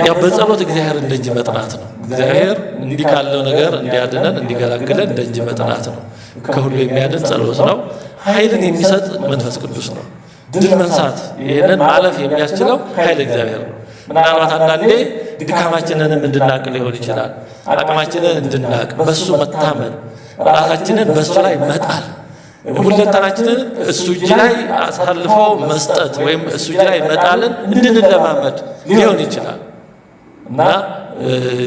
ያው በጸሎት እግዚአብሔር ደጅ መጥናት ነው። እግዚአብሔር እንዲህ ካለው ነገር እንዲያድነን፣ እንዲገላግለን ደጅ መጥናት ነው። ከሁሉ የሚያድን ጸሎት ነው። ኃይልን የሚሰጥ መንፈስ ቅዱስ ነው። ድል መንሳት፣ ይህንን ማለፍ የሚያስችለው ኃይል እግዚአብሔር ነው። ምናልባት አንዳንዴ ድካማችንንም እንድናቅ ሊሆን ይችላል። አቅማችንን እንድናቅ፣ በሱ መታመን፣ ራሳችንን በሱ ላይ መጣል። ሁለንተናችንን እሱ እጅ ላይ አሳልፎ መስጠት ወይም እሱ እጅ ላይ መጣልን እንድንለማመድ ሊሆን ይችላል። እና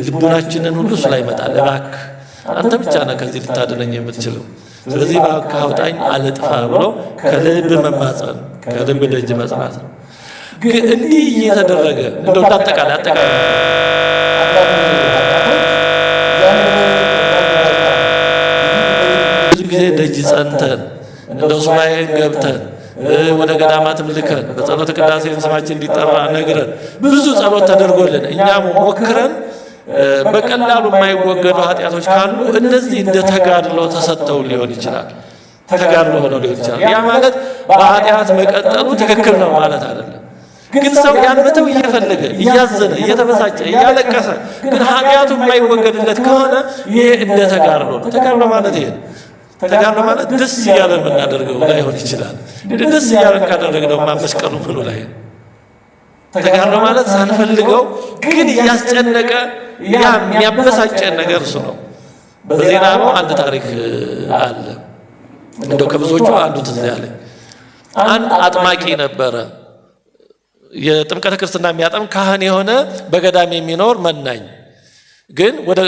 ልቡናችንን ሁሉ እሱ ላይ መጣል፣ እባክህ አንተ ብቻ ነህ ከዚህ ልታድነኝ የምትችለው፣ ስለዚህ እባክህ አውጣኝ አልጥፋ ብሎ ከልብ መማፀን፣ ከልብ ደጅ መጽናት ነው። ግን እንዲህ እየተደረገ እንደው እንዳጠቃላይ አጠቃላይ ብዙ ጊዜ ደጅ ጸንተን እንደው ሱባኤን ገብተን ወደ ገዳማትም ልከን በጸሎተ ቅዳሴም ስማችን እንዲጠራ ነግረን ብዙ ጸሎት ተደርጎልን እኛም ሞክረን በቀላሉ የማይወገዱ ኃጢአቶች ካሉ እነዚህ እንደ ተጋድሎ ተሰጥተው ሊሆን ይችላል። ተጋድሎ ሆነው ሊሆን ይችላል። ያ ማለት በኃጢአት መቀጠሉ ትክክል ነው ማለት አይደለም። ግን ሰው ያን መተው እየፈለገ እያዘነ እየተበሳጨ እያለቀሰ ግን ኃጢአቱ የማይወገድለት ከሆነ ይሄ እንደ ተጋድሎ ነው። ተጋድሎ ማለት ይሄ ነው። ተጋድሎ ማለት ደስ እያለን የምናደርገው ላይሆን ይችላል። ደስ እያለን ካደረግነው መስቀሉ ምኑ ላይ ነው? ተጋድሎ ማለት ሳንፈልገው ግን እያስጨነቀ ያ የሚያበሳጨን ነገር እሱ ነው። በዜና አበው አንድ ታሪክ አለ። እንደው ከብዙዎቹ አንዱ ትዝ ያለኝ አንድ አጥማቂ ነበረ። የጥምቀተ ክርስትና የሚያጠምቅ ካህን የሆነ በገዳም የሚኖር መናኝ፣ ግን ወደ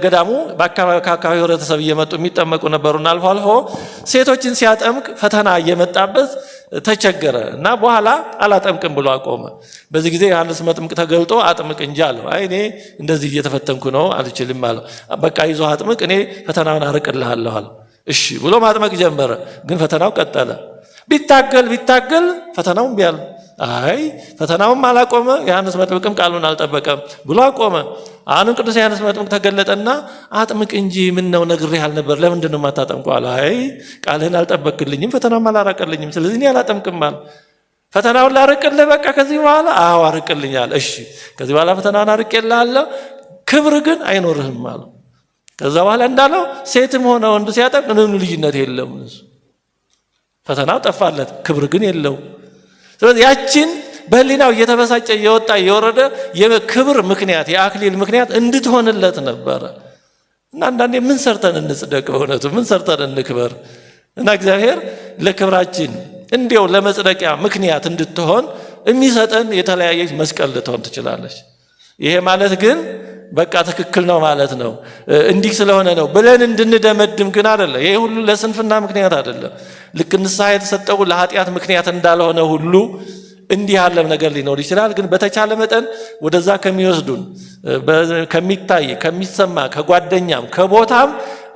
ገዳሙ ከአካባቢው ህብረተሰብ እየመጡ የሚጠመቁ ነበሩና አልፎ አልፎ ሴቶችን ሲያጠምቅ ፈተና እየመጣበት ተቸገረ እና በኋላ አላጠምቅም ብሎ አቆመ። በዚህ ጊዜ ዮሐንስ መጥምቅ ተገልጦ አጥምቅ እንጂ አለው። አይ እኔ እንደዚህ እየተፈተንኩ ነው አልችልም አለው። በቃ ይዞ አጥምቅ፣ እኔ ፈተናውን አርቅልሃለሁ አለው። እሺ ብሎ ማጥመቅ ጀመረ። ግን ፈተናው ቀጠለ። ቢታገል ቢታገል ፈተናው እምቢ አለ። አይ ፈተናውም አላቆመ፣ ዮሐንስ መጥምቅም ቃሉን አልጠበቀም ብሎ አቆመ። አሁንም ቅዱስ ዮሐንስ መጥምቅ ተገለጠና አጥምቅ እንጂ ምን ነው ነግሬህ አልነበር? ለምንድን ነው የማታጠምቀው አለ። አይ ቃልህን አልጠበክልኝም፣ ፈተናውም አላራቀልኝም፣ ስለዚህ እኔ አላጠምቅም አለ። ፈተናውን ላርቅልህ በቃ ከዚህ በኋላ? አዎ አርቅልኛል። እሺ ከዚህ በኋላ ፈተናውን አርቄልሃለሁ፣ ክብር ግን አይኖርህም አለው። ከዛ በኋላ እንዳለው ሴትም ሆነ ወንድ ሲያጠምቅ ምንም ልዩነት የለም። እሱ ፈተናው ጠፋለት፣ ክብር ግን የለው። ስለዚህ ያችን በህሊናው እየተበሳጨ እየወጣ እየወረደ የክብር ምክንያት የአክሊል ምክንያት እንድትሆንለት ነበረ። እና አንዳንዴ ምን ሰርተን እንጽደቅ? በእውነቱ ምን ሰርተን እንክበር? እና እግዚአብሔር ለክብራችን እንዲያው ለመጽደቂያ ምክንያት እንድትሆን የሚሰጠን የተለያየች መስቀል ልትሆን ትችላለች። ይሄ ማለት ግን በቃ ትክክል ነው ማለት ነው፣ እንዲህ ስለሆነ ነው ብለን እንድንደመድም ግን አይደለም። ይሄ ሁሉ ለስንፍና ምክንያት አይደለም። ልክ ንስሐ የተሰጠው ለኃጢአት ምክንያት እንዳልሆነ ሁሉ እንዲህ ያለም ነገር ሊኖር ይችላል። ግን በተቻለ መጠን ወደዛ ከሚወስዱን ከሚታይ ከሚሰማ ከጓደኛም ከቦታም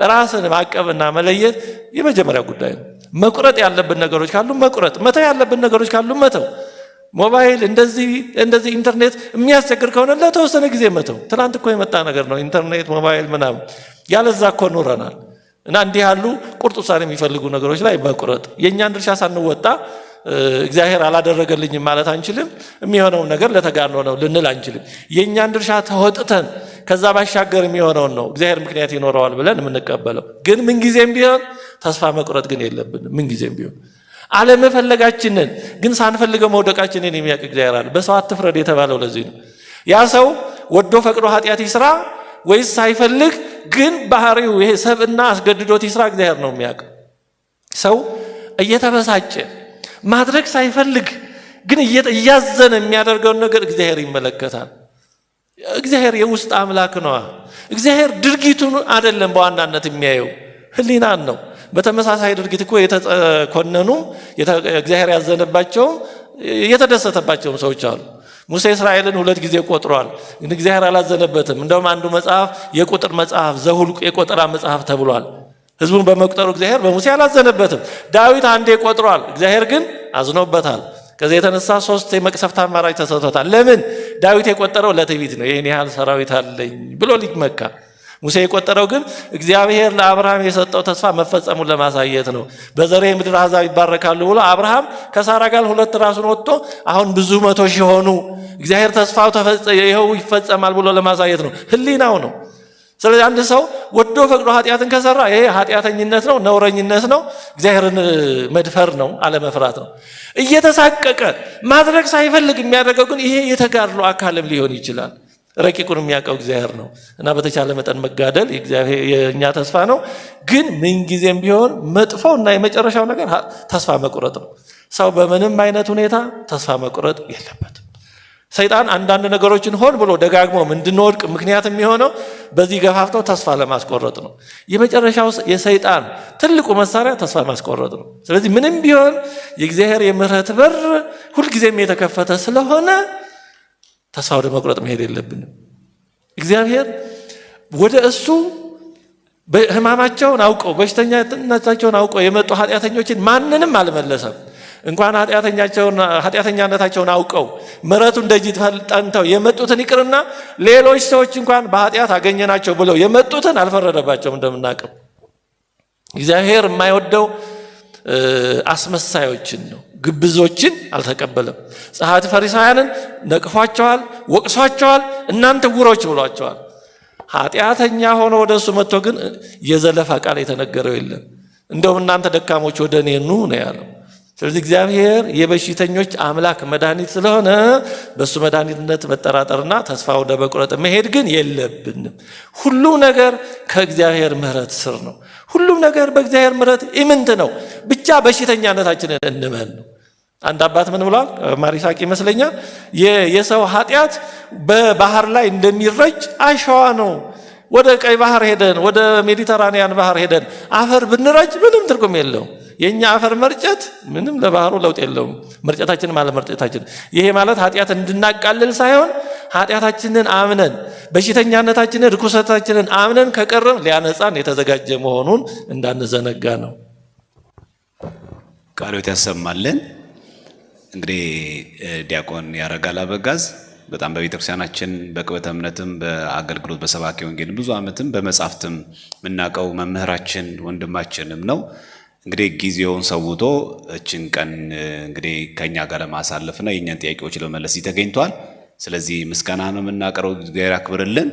ራስን ማቀብና መለየት የመጀመሪያ ጉዳይ ነው። መቁረጥ ያለብን ነገሮች ካሉ መቁረጥ፣ መተው ያለብን ነገሮች ካሉ መተው። ሞባይል እንደዚህ እንደዚህ ኢንተርኔት የሚያስቸግር ከሆነ ለተወሰነ ጊዜ መተው። ትናንት እኮ የመጣ ነገር ነው ኢንተርኔት ሞባይል ምናምን፣ ያለዛ እኮ ኖረናል። እና እንዲህ ያሉ ቁርጥ ውሳኔ የሚፈልጉ ነገሮች ላይ መቁረጥ፣ የእኛን ድርሻ ሳንወጣ እግዚአብሔር አላደረገልኝም ማለት አንችልም። የሚሆነውን ነገር ለተጋድሎ ነው ልንል አንችልም። የእኛን ድርሻ ተወጥተን ከዛ ባሻገር የሚሆነውን ነው እግዚአብሔር ምክንያት ይኖረዋል ብለን የምንቀበለው። ግን ምንጊዜም ቢሆን ተስፋ መቁረጥ ግን የለብንም። ምንጊዜም ቢሆን አለመፈለጋችንን ግን ሳንፈልገው መውደቃችንን የሚያውቅ እግዚአብሔር አለ። በሰው አትፍረድ የተባለው ለዚህ ነው። ያ ሰው ወዶ ፈቅዶ ኃጢአት ይስራ ወይስ ሳይፈልግ ግን ባህሪው ይሄ ሰብእና አስገድዶት ይስራ እግዚአብሔር ነው የሚያውቅ። ሰው እየተበሳጨ ማድረግ ሳይፈልግ ግን እያዘነ የሚያደርገውን ነገር እግዚአብሔር ይመለከታል። እግዚአብሔር የውስጥ አምላክ ነዋ። እግዚአብሔር ድርጊቱን አይደለም በዋናነት የሚያየው ሕሊናን ነው። በተመሳሳይ ድርጊት እኮ የተኮነኑ እግዚአብሔር ያዘነባቸውም የተደሰተባቸውም ሰዎች አሉ። ሙሴ እስራኤልን 2 ጊዜ ቆጥሯል፣ ግን እግዚአብሔር አላዘነበትም። እንደውም አንዱ መጽሐፍ የቁጥር መጽሐፍ ዘሁልቁ የቆጠራ መጽሐፍ ተብሏል። ሕዝቡን በመቁጠሩ እግዚአብሔር በሙሴ አላዘነበትም። ዳዊት አንዴ ቆጥሯል፣ እግዚአብሔር ግን አዝኖበታል። ከዚህ የተነሳ 3 የመቅሰፍት አማራጭ ተሰጥቶታል። ለምን? ዳዊት የቆጠረው ለትዕቢት ነው፣ ይሄን ያህል ሰራዊት አለኝ ብሎ ሊመካ። ሙሴ የቆጠረው ግን እግዚአብሔር ለአብርሃም የሰጠው ተስፋ መፈጸሙን ለማሳየት ነው። በዘሬ ምድር አሕዛብ ይባረካሉ ብሎ አብርሃም ከሳራ ጋር 2 ራሱን ወጥቶ አሁን ብዙ መቶ ሺህ ሆኑ፣ እግዚአብሔር ተስፋው ይኸው ይፈጸማል ብሎ ለማሳየት ነው። ሕሊናው ነው። ስለዚህ አንድ ሰው ወዶ ፈቅዶ ኃጢአትን ከሰራ ይሄ ኃጢአተኝነት ነው፣ ነውረኝነት ነው፣ እግዚአብሔርን መድፈር ነው፣ አለመፍራት ነው። እየተሳቀቀ ማድረግ ሳይፈልግ የሚያደርገው ግን ይሄ የተጋድሎ አካልም ሊሆን ይችላል። ረቂቁን የሚያውቀው እግዚአብሔር ነው እና በተቻለ መጠን መጋደል የእኛ ተስፋ ነው። ግን ምንጊዜም ቢሆን መጥፎው እና የመጨረሻው ነገር ተስፋ መቁረጥ ነው። ሰው በምንም አይነት ሁኔታ ተስፋ መቁረጥ የለበትም። ሰይጣን አንዳንድ ነገሮችን ሆን ብሎ ደጋግሞ እንድንወድቅ ምክንያት የሚሆነው በዚህ ገፋፍተው ተስፋ ለማስቆረጥ ነው። የመጨረሻው የሰይጣን ትልቁ መሳሪያ ተስፋ ማስቆረጥ ነው። ስለዚህ ምንም ቢሆን የእግዚአብሔር የምሕረት በር ሁልጊዜም የተከፈተ ስለሆነ ተስፋ ወደ መቁረጥ መሄድ የለብንም። እግዚአብሔር ወደ እሱ ሕማማቸውን አውቀው በሽተኛነታቸውን አውቀው የመጡ ኃጢአተኞችን ማንንም አልመለሰም። እንኳን ኃጢአተኛነታቸውን አውቀው ምሕረቱን ደጅ ጠንተው የመጡትን ይቅርና ሌሎች ሰዎች እንኳን በኃጢአት አገኘናቸው ብለው የመጡትን አልፈረደባቸውም። እንደምናውቀው እግዚአብሔር የማይወደው አስመሳዮችን ነው፣ ግብዞችን አልተቀበለም። ጸሐፍት ፈሪሳውያንን ነቅፏቸዋል፣ ወቅሷቸዋል፣ እናንተ ዕውሮች ብሏቸዋል። ኃጢአተኛ ሆኖ ወደ እሱ መጥቶ ግን የዘለፋ ቃል የተነገረው የለም። እንደውም እናንተ ደካሞች ወደ እኔ ኑ ነው ያለው። ስለዚህ እግዚአብሔር የበሽተኞች አምላክ መድኃኒት ስለሆነ በእሱ መድኃኒትነት መጠራጠርና ተስፋ ወደ መቁረጥ መሄድ ግን የለብንም። ሁሉም ነገር ከእግዚአብሔር ምሕረት ስር ነው። ሁሉም ነገር በእግዚአብሔር ምሕረት ኢምንት ነው። ብቻ በሽተኛነታችንን እንመን ነው። አንድ አባት ምን ብሏል? ማር ይስሐቅ ይመስለኛል። የሰው ኃጢአት በባህር ላይ እንደሚረጭ አሸዋ ነው። ወደ ቀይ ባህር ሄደን ወደ ሜዲተራኒያን ባህር ሄደን አፈር ብንረጭ ምንም ትርጉም የለውም። የኛ አፈር መርጨት ምንም ለባህሩ ለውጥ የለውም። መርጨታችን ማለት መርጨታችን። ይሄ ማለት ኃጢአት እንድናቃልል ሳይሆን ኃጢአታችንን አምነን በሽተኛነታችንን ርኩሰታችንን አምነን ከቀረም ሊያነጻን የተዘጋጀ መሆኑን እንዳንዘነጋ ነው። ቃልዎት ያሰማልን። እንግዲህ ዲያቆን ያረጋል አበጋዝ በጣም በቤተክርስቲያናችን በቅበተ እምነትም በአገልግሎት በሰባኪ ወንጌል ብዙ ዓመትም በመጻሕፍትም የምናውቀው መምህራችን ወንድማችንም ነው። እንግዲህ ጊዜውን ሰውቶ እችን ቀን እንግዲህ ከኛ ጋር ለማሳለፍና የእኛን ጥያቄዎች ለመመለስ ተገኝቷል። ስለዚህ ምስጋና ነው የምናቀርበው። እግዚአብሔር ያክብርልን።